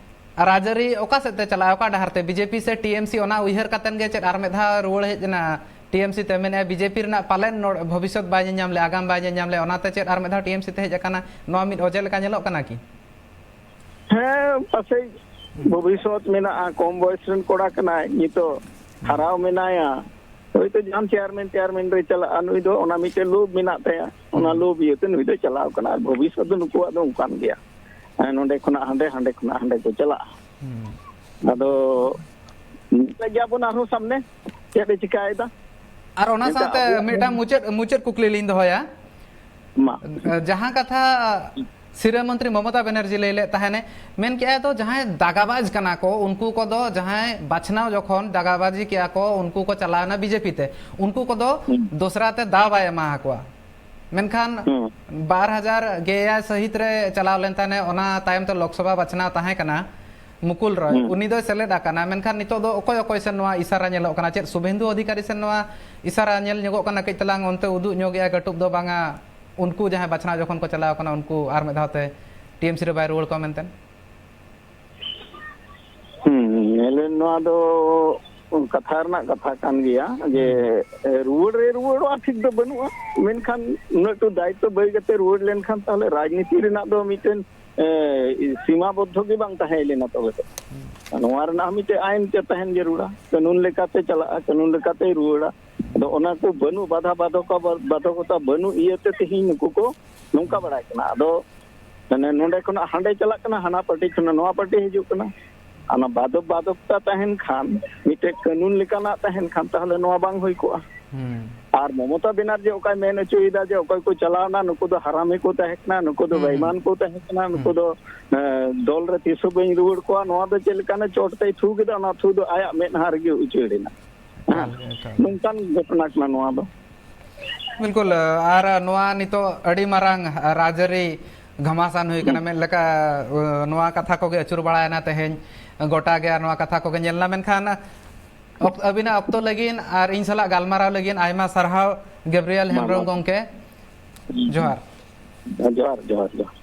ᱨᱟᱡᱽᱟᱹᱨᱤ ᱚᱠᱟ ᱥᱮᱫ ᱛᱮ ᱪᱟᱞᱟᱜᱼᱟ, ᱚᱠᱟ ᱰᱟᱦᱟᱨ ᱛᱮ? ᱵᱤᱡᱮᱯᱤ ᱥᱮ ᱴᱤ ᱮᱢ ᱥᱤ, ᱚᱱᱟ ᱩᱭᱦᱟᱹᱨ ᱠᱟᱛᱮᱱ ᱜᱮ ᱪᱮᱫ ᱟᱨ ᱢᱤᱫ ᱫᱷᱟᱣ ᱨᱩᱣᱟᱹᱲ ᱦᱮᱡ ᱮᱱᱟ ᱴᱤ ᱮᱢ ᱥᱤ ᱛᱮ? ᱢᱮᱱᱮᱫᱼᱟ ᱵᱤᱡᱮᱯᱤ ᱨᱮᱱᱟᱜ ᱯᱟᱞᱮᱱ ᱱᱚᱰᱮ ᱵᱷᱚᱵᱤᱥᱥᱚᱛ ᱵᱟᱭ ᱧᱮᱧᱟᱢ ᱞᱮᱫᱼᱟ, ᱟᱜᱟᱢ ᱵᱟᱭ ᱧᱮᱧᱟᱢ ᱞᱮᱫᱼᱟ, ᱚᱱᱟᱛᱮ ᱪᱮᱫ ᱟᱨ ᱢᱤᱫ ᱫᱷᱟᱣ ᱴᱤ ᱮᱢ ᱥᱤ ᱛᱮ ᱦᱮᱡ ᱟᱠᱟᱱᱟ, ᱱᱚᱣᱟ ᱢᱤᱫ ᱚᱡᱮ ᱞᱮᱠᱟ ᱧᱮᱞᱚᱜ ᱠᱟᱱᱟ ᱠᱤ? ᱦᱮᱸ, ᱯᱟᱥᱮᱡ ᱵᱷᱚᱵᱤᱥᱥᱚᱛ ᱢᱮᱱᱟᱜᱼᱟ, ᱠᱚᱢ ᱵᱚᱭᱮᱥ ᱨᱮᱱ ᱠᱚᱲᱟ ᱠᱟᱱᱟᱭ, ᱱᱤᱛᱚᱜ ᱦᱟᱨᱟᱣ ᱢᱮᱱᱟᱭᱟ, ᱦᱳᱭᱛᱳ ᱡᱟᱦᱟᱱ ᱪᱮᱭᱟᱨᱢᱮᱱ ᱴᱮᱭᱟᱨᱢᱮᱱ ᱨᱮ ᱪᱟᱞᱟᱜᱼᱟ, ᱱᱩᱭ ᱫᱚ ᱚᱱᱟ ᱢᱤᱫᱴᱮᱡ ᱞᱳᱵᱷ ᱢᱮᱱᱟᱜ ᱛᱟᱭᱟ, ᱚᱱᱟ ᱞᱳᱵᱷ ᱤᱭᱟᱹᱛᱮ ᱱᱩᱭ ᱫᱚ ᱪᱟᱞᱟᱣ ᱠᱟᱱᱟ᱾ ᱟᱨ ᱵᱷᱚᱵᱤᱥᱥᱚᱛ ᱫᱚ ᱱᱩᱠᱩᱣᱟᱜ ᱫᱚ ᱚᱱᱠᱟᱱ ᱜᱮᱭᱟ, ᱦᱮᱸ, ᱱᱚᱸᱰᱮ ᱠᱷᱚᱱᱟᱜ ᱦᱟᱸᱰᱮ, ᱦᱟᱸᱰᱮ ᱠᱷᱚᱱᱟᱜ ᱦᱟᱸᱰᱮ ᱠᱚ ᱪᱟᱞᱟᱜᱼᱟ᱾ ᱟᱫᱚ ᱧᱮᱞ ᱜᱮᱭᱟᱵᱚᱱ ᱟᱨᱦᱚᱸ ᱥᱟᱢᱱᱮ ᱪᱮᱫ ᱮ ᱪᱤᱠᱟᱭᱮᱫᱟ᱾ ᱟᱨ ᱚᱱᱟ ᱮᱱᱛᱮ ᱥᱟᱶᱛᱮ ᱟᱵᱚ ᱢᱤᱫᱴᱟᱝ ᱢᱩᱪᱟᱹᱫ, ᱢᱩᱪᱟᱹᱫ ᱠᱩᱠᱞᱤ ᱞᱤᱧ ᱫᱚᱦᱚᱭᱟ᱾ ᱢᱟ᱾ ᱡᱟᱦᱟᱸ ᱠᱟᱛᱷᱟ ᱥᱤᱨᱟᱹ ᱢᱚᱱᱛᱨᱤ ᱢᱚᱢᱚᱛᱟ ᱵᱮᱱᱟᱨᱡᱤ ᱞᱟᱹᱭ ᱞᱮᱫ ᱛᱟᱦᱮᱱᱮ, ᱢᱮᱱ ᱠᱮᱜᱼᱟᱭ ᱛᱚ, ᱡᱟᱦᱟᱸᱭ ᱫᱟᱜᱟᱵᱟᱡᱽ ᱠᱟᱱᱟ ᱠᱚ, ᱩᱱᱠᱩ ᱠᱚᱫᱚ, ᱡᱟᱦᱟᱸᱭ ᱵᱟᱪᱷᱱᱟᱣ ᱡᱚᱠᱷᱚᱱ ᱫᱟᱜᱟᱵᱟᱡᱤ ᱠᱮᱜᱼᱟ ᱠᱚ, ᱩᱱᱠᱩ ᱠᱚ ᱪᱟᱞᱟᱣ ᱮᱱᱟ ᱵᱤᱡᱮᱯᱤ ᱛᱮ, ᱩᱱᱠᱩ ᱠᱚᱫᱚ ᱦᱩᱸ᱾ ᱫᱚᱥᱨᱟ ᱛᱮ ᱫᱟᱣ ᱵᱟᱭ ᱮᱢᱟ ᱟᱠᱚᱣᱟ᱾ ᱢᱮᱱᱠᱷᱟᱱ ᱦᱩᱸ᱾ ᱵᱟᱨ ᱦᱟᱡᱟᱨ ᱜᱮᱭᱟᱭ ᱥᱟᱹᱦᱤᱛ ᱨᱮ ᱪᱟᱞᱟᱣ ᱞᱮᱱ ᱛᱟᱦᱮᱱᱮ, ᱚᱱᱟ ᱛᱟᱭᱚᱢ ᱛᱮ ᱞᱳᱠᱥᱚᱵᱷᱟ ᱵᱟᱪᱷᱱᱟᱣ ᱛᱟᱦᱮᱸ ᱠᱟᱱᱟ, ᱢᱩᱠᱩᱞ ᱨᱚᱭ, ᱦᱩᱸ᱾ ᱩᱱᱤ ᱫᱚᱭ ᱥᱮᱞᱮᱫ ᱟᱠᱟᱱᱟ᱾ ᱢᱮᱱᱠᱷᱟᱱ ᱱᱤᱛᱚᱜ ᱫᱚ ᱚᱠᱚᱭ ᱚᱠᱚᱭ ᱥᱮᱱ ᱱᱚᱣᱟ ᱤᱥᱟᱨᱟ ᱧᱮᱞᱚᱜ ᱠᱟᱱᱟ? ᱪᱮᱫ ᱥᱩᱵᱷᱮᱱᱫᱩ ᱚᱫᱷᱤᱠᱟᱨᱤ ᱥᱮᱱ ᱱᱚᱣᱟ ᱤᱥᱟᱨᱟ ᱧᱮᱞ ᱧᱚᱜᱚᱜ ᱠᱟᱱᱟ? ᱠᱟᱹᱡ ᱛᱟᱞᱟᱝ ᱚᱱᱛᱮ ᱩᱫᱩᱜ ᱧᱚᱜ ᱮᱜᱼᱟ ᱠᱟᱹᱴᱩᱵ ᱫᱚ, ᱵᱟᱝᱟ ᱩᱱᱠᱩ ᱡᱟᱦᱟᱸᱭ ᱵᱟᱪᱷᱱᱟᱣ ᱡᱚᱠᱷᱚᱱ ᱠᱚ ᱪᱟᱞᱟᱣ ᱠᱟᱱᱟ, ᱩᱱᱠᱩ ᱟᱨ ᱢᱤᱫ ᱫᱷᱟᱣ ᱛᱮ ᱴᱤ ᱮᱢ ᱥᱤ ᱨᱮ ᱵᱟᱭ ᱨᱩᱣᱟᱹᱲ ᱠᱚᱣᱟ ᱢᱮᱱᱛᱮ? ᱦᱩᱸ, ᱧᱮᱞᱮᱱ, ᱱᱚᱣᱟ ᱫᱚ ᱠᱟᱛᱷᱟ ᱨᱮᱱᱟᱜ ᱠᱟᱛᱷᱟ ᱠᱟᱱ ᱜᱮᱭᱟ ᱡᱮ, ᱮ, ᱨᱩᱣᱟᱹᱲ ᱨᱮ ᱨᱩᱣᱟᱹᱲᱚᱜᱼᱟ, ᱴᱷᱤᱠ ᱫᱚ ᱵᱟᱹᱱᱩᱜᱼᱟ, ᱢᱮᱱᱠᱷᱟᱱ ᱩᱱᱟᱹᱜ ᱴᱩ ᱫᱟᱭᱤᱛᱛᱚ ᱵᱟᱹᱭ ᱠᱟᱛᱮ ᱨᱩᱣᱟᱹᱲ ᱞᱮᱱᱠᱷᱟᱱ ᱛᱟᱦᱚᱞᱮ ᱨᱟᱡᱽᱱᱤᱛᱤ ᱨᱮᱱᱟᱜ ᱫᱚ ᱢᱤᱫᱴᱮᱱ ᱮ, ᱥᱤᱢᱟ ᱵᱚᱫᱽᱫᱷᱚ ᱜᱮ ᱵᱟᱝ ᱛᱟᱦᱮᱸ ᱞᱮᱱᱟ ᱛᱚᱵᱮ ᱫᱚ᱾ ᱱᱚᱣᱟ ᱨᱮᱱᱟᱜ ᱦᱚᱸ ᱢᱤᱫᱴᱮᱡ ᱟᱭᱤᱱ ᱛᱮ ᱛᱟᱦᱮᱱ ᱡᱟᱹᱨᱩᱲᱟ, ᱠᱟᱹᱱᱩᱱ ᱞᱮᱠᱟᱛᱮ ᱪᱟᱞᱟᱜᱼᱟ, ᱠᱟᱹᱱᱩᱱ ᱞᱮᱠᱟᱛᱮᱭ ᱨᱩᱣᱟᱹᱲᱟ᱾ ᱟᱫᱚ ᱚᱱᱟ ᱠᱚ ᱵᱟᱹᱱᱩᱜ, ᱵᱟᱫᱷᱟ ᱵᱟᱫᱷᱚᱠᱟ ᱵᱟᱫᱷᱚᱠᱚᱛᱟ ᱵᱟᱹᱱᱩᱜ ᱤᱭᱟᱹᱛᱮ ᱛᱮᱦᱮᱧ ᱱᱩᱠᱩ ᱠᱚ ᱱᱚᱝᱠᱟ ᱵᱟᱲᱟᱭ ᱠᱟᱱᱟ᱾ ᱟᱫᱚ ᱢᱟᱱᱮ ᱱᱚᱰᱮ ᱠᱷᱚᱱᱟᱜ ᱦᱟᱸᱰᱮ ᱪᱟᱞᱟᱜ ᱠᱟᱱᱟ, ᱦᱟᱱᱟ ᱯᱟᱨᱴᱤ ᱠᱷᱚᱱᱟᱜ ᱱᱚᱣᱟ ᱯᱟᱨᱴᱤ ᱦᱤᱡᱩᱜ ᱠᱟᱱᱟ᱾ ᱚᱱᱟ ᱵᱟᱫᱷᱚᱠ ᱵᱟᱫᱷᱚᱠᱚᱛᱟ ᱛᱟᱦᱮᱱ ᱠᱷᱟᱱ, ᱢᱤᱫᱴᱮᱡ ᱠᱟᱹᱱᱩᱱ ᱞᱮᱠᱟᱱᱟᱜ ᱛᱟᱦᱮᱱ ᱠᱷᱟᱱ, ᱛᱟᱦᱚᱞᱮ ᱱᱚᱣᱟ ᱵᱟᱝ ᱦᱩᱭ ᱠᱚᱜᱼᱟ᱾ ᱦᱩᱸ᱾ ᱟᱨ ᱢᱚᱢᱚᱛᱟ ᱵᱮᱱᱟᱨᱡᱤ ᱚᱠᱟᱭ ᱢᱮᱱ ᱦᱚᱪᱚᱭᱮᱫᱟ ᱡᱮ ᱚᱠᱚᱭ ᱠᱚ ᱪᱟᱞᱟᱣᱱᱟ, ᱱᱩᱠᱩ ᱫᱚ ᱦᱟᱨᱟᱢᱤ ᱠᱚ ᱛᱟᱦᱮᱸ ᱠᱟᱱᱟ, ᱱᱩᱠᱩ ᱫᱚ ᱦᱩᱸ, ᱦᱩᱸ᱾ ᱵᱮᱭᱢᱟᱱ ᱠᱚ ᱛᱟᱦᱮᱸ ᱠᱟᱱᱟ, ᱱᱩᱠᱩ ᱦᱩᱸ᱾ ᱫᱚ, ᱮ, ᱫᱚᱞ ᱨᱮ ᱛᱤᱥ ᱦᱚᱸ ᱵᱟᱹᱧ ᱨᱩᱣᱟᱹᱲ ᱠᱚᱣᱟ, ᱱᱚᱣᱟ ᱫᱚ ᱪᱮᱫ ᱞᱮᱠᱟᱱᱟ ᱪᱚᱴ ᱛᱮᱭ ᱛᱷᱩ ᱠᱮᱫᱟ, ᱚᱱᱟ ᱛᱷᱩ ᱫᱚ ᱟᱭᱟᱜ ᱢᱮᱫᱦᱟ ᱨᱮᱜᱮ ᱩᱪᱟᱹᱲ ᱮᱱᱟ᱾ ᱮᱠᱟᱞ, ᱮᱠᱟᱞ᱾ ᱱᱚᱝᱠᱟᱱ ᱜᱷᱚᱴᱚᱱᱟ ᱠᱟᱱᱟ ᱱᱚᱣᱟ ᱫᱚ᱾ ᱵᱤᱞᱠᱩᱞ, ᱟᱨ ᱱᱚᱣᱟ ᱱᱤᱛᱚᱜ ᱟᱹᱰᱤ ᱢᱟᱨᱟᱝ ᱨᱟᱡᱽᱟᱹᱨᱤ ᱜᱷᱟᱢᱟᱥᱟᱱ ᱦᱩᱭ ᱠᱟᱱᱟ᱾ ᱦᱩᱸ᱾ ᱢᱮᱱ ᱞᱮᱠᱟ, ᱱᱚᱣᱟ ᱠᱟᱛᱷᱟ ᱠᱚᱜᱮ ᱟᱹᱪᱩᱨ ᱵᱟᱲᱟᱭᱮᱱᱟ ᱛᱮᱦᱮᱧ ᱜᱚᱴᱟ ᱜᱮ, ᱟᱨ ᱱᱚᱣᱟ ᱠᱟᱛᱷᱟ ᱠᱚᱜᱮ ᱧᱮᱞᱱᱟ᱾ ᱢᱮᱱᱠᱷᱟᱱ ᱚᱠ-, ᱟᱹᱵᱤᱱᱟᱜ ᱚᱠᱛᱚ ᱞᱟᱹᱜᱤᱫ ᱟᱨ ᱤᱧ ᱥᱟᱞᱟᱜ ᱜᱟᱞᱢᱟᱨᱟᱣ ᱞᱟᱹᱜᱤᱫ ᱟᱭᱢᱟ ᱥᱟᱨᱦᱟᱣ, ᱜᱮᱵᱨᱤᱭᱮᱞ ᱢᱟ, ᱦᱮᱢᱵᱨᱚᱢ ᱢᱟ᱾ ᱜᱚᱢᱠᱮ᱾ ᱦᱩᱸ᱾ ᱡᱚᱦᱟᱨ᱾ ᱡᱚᱦᱟᱨ, ᱡᱚᱦᱟᱨ, ᱡᱚᱦᱟᱨ᱾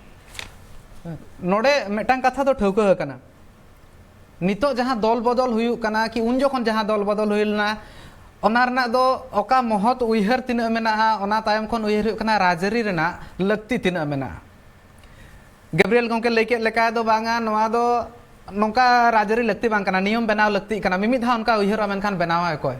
ᱱᱚᱰᱮ ᱢᱤᱫᱴᱟᱝ ᱠᱟᱛᱷᱟ ᱫᱚ ᱴᱷᱟᱹᱣᱠᱟᱹ ᱟᱠᱟᱱᱟ, ᱱᱤᱛᱚᱜ ᱡᱟᱦᱟᱸ ᱫᱚᱞ ᱵᱚᱫᱚᱞ ᱦᱩᱭᱩᱜ ᱠᱟᱱᱟ, ᱠᱤ ᱩᱱ ᱡᱚᱠᱷᱚᱱ ᱡᱟᱦᱟᱸ ᱫᱚᱞ ᱵᱚᱫᱚᱞ ᱦᱩᱭ ᱞᱮᱱᱟ, ᱚᱱᱟ ᱨᱮᱱᱟᱜ ᱫᱚ ᱚᱠᱟ ᱢᱚᱦᱚᱛ ᱩᱭᱦᱟᱹᱨ ᱛᱤᱱᱟᱹᱜ ᱢᱮᱱᱟᱜᱼᱟ, ᱚᱱᱟ ᱛᱟᱭᱚᱢ ᱠᱷᱚᱱ ᱩᱭᱦᱟᱹᱨ ᱦᱩᱭᱩᱜ ᱠᱟᱱᱟ ᱨᱟᱡᱽᱟᱹᱨᱤ ᱨᱮᱱᱟᱜ ᱞᱟᱹᱠᱛᱤ ᱛᱤᱱᱟᱹᱜ ᱢᱮᱱᱟᱜᱼᱟ᱾ ᱜᱮᱵᱨᱤᱭᱮᱞ ᱜᱚᱢᱠᱮ ᱞᱟᱹᱭ ᱠᱮᱫ ᱞᱮᱠᱟ ᱫᱚ ᱵᱟᱝᱟ, ᱱᱚᱣᱟ ᱫᱚ ᱱᱚᱝᱠᱟ ᱨᱟᱡᱽᱟᱹᱨᱤ ᱞᱟᱹᱠᱛᱤ ᱵᱟᱝ ᱠᱟᱱᱟ, ᱱᱤᱭᱚᱢ ᱵᱮᱱᱟᱣ ᱞᱟᱹᱠᱛᱤᱜ ᱠᱟᱱᱟ᱾ ᱢᱤᱢᱤᱫ ᱫᱷᱟᱣ ᱚᱱᱠᱟ ᱩᱭᱦᱟᱹᱨᱚᱜᱼᱟ, ᱢᱮᱱᱠᱷᱟᱱ ᱵᱮᱱᱟᱣᱟᱭ ᱚᱠᱚᱭ?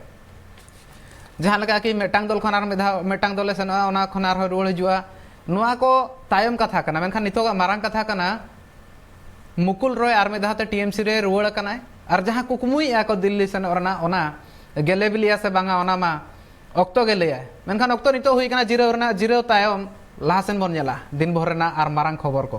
ᱡᱟᱦᱟᱸ ᱞᱮᱠᱟ ᱠᱤ ᱢᱤᱫᱴᱟᱝ ᱫᱚᱞ ᱠᱷᱚᱱ ᱟᱨ ᱢᱤᱫ ᱫᱷᱟᱣ ᱢᱤᱫᱴᱟᱝ ᱫᱚᱞᱮ ᱥᱮᱱᱚᱜᱼᱟ, ᱚᱱᱟ ᱠᱷᱚᱱ ᱟᱨᱦᱚᱸ ᱨᱩᱣᱟᱹᱲ ᱦᱤᱡᱩᱜᱼᱟ᱾ ᱱᱚᱣᱟ ᱠᱚ ᱛᱟᱭᱚᱢ ᱠᱟᱛᱷᱟ ᱠᱟᱱᱟ, ᱢᱮᱱᱠᱷᱟᱱ ᱱᱤᱛᱚᱜᱟᱜ ᱢᱟᱨᱟᱝ ᱠᱟᱛᱷᱟ ᱠᱟᱱᱟ, ᱢᱩᱠᱩᱞ ᱨᱚᱭ ᱟᱨ ᱢᱤᱫ ᱫᱷᱟᱣ ᱛᱮ ᱴᱤ ᱮᱢ ᱥᱤ ᱨᱮ ᱨᱩᱣᱟᱹᱲ ᱟᱠᱟᱱᱟᱭ᱾ ᱟᱨ ᱡᱟᱦᱟᱸ ᱠᱩᱠᱢᱩᱭᱮᱫᱼᱟ ᱠᱚ ᱫᱤᱞᱞᱤ ᱥᱮᱱᱚᱜ ᱨᱮᱱᱟᱜ, ᱚᱱᱟ ᱜᱮᱞᱮ ᱵᱤᱞᱤᱭᱟ ᱥᱮ ᱵᱟᱝᱟ, ᱚᱱᱟ ᱢᱟ ᱚᱠᱛᱚ ᱜᱮ ᱞᱟᱹᱭᱟᱭ᱾ ᱢᱮᱱᱠᱷᱟᱱ ᱚᱠᱛᱚ ᱱᱤᱛᱚᱜ ᱦᱩᱭ ᱠᱟᱱᱟ ᱡᱤᱨᱟᱹᱣ ᱨᱮᱱᱟᱜ᱾ ᱡᱤᱨᱟᱹᱣ ᱛᱟᱭᱚᱢ ᱞᱟᱦᱟ ᱥᱮᱱ ᱵᱚᱱ ᱧᱮᱞᱟ ᱫᱤᱱ ᱵᱷᱳᱨ ᱨᱮᱱᱟᱜ ᱟᱨ ᱢᱟᱨᱟᱝ ᱠᱷᱚᱵᱚᱨ ᱠᱚ᱾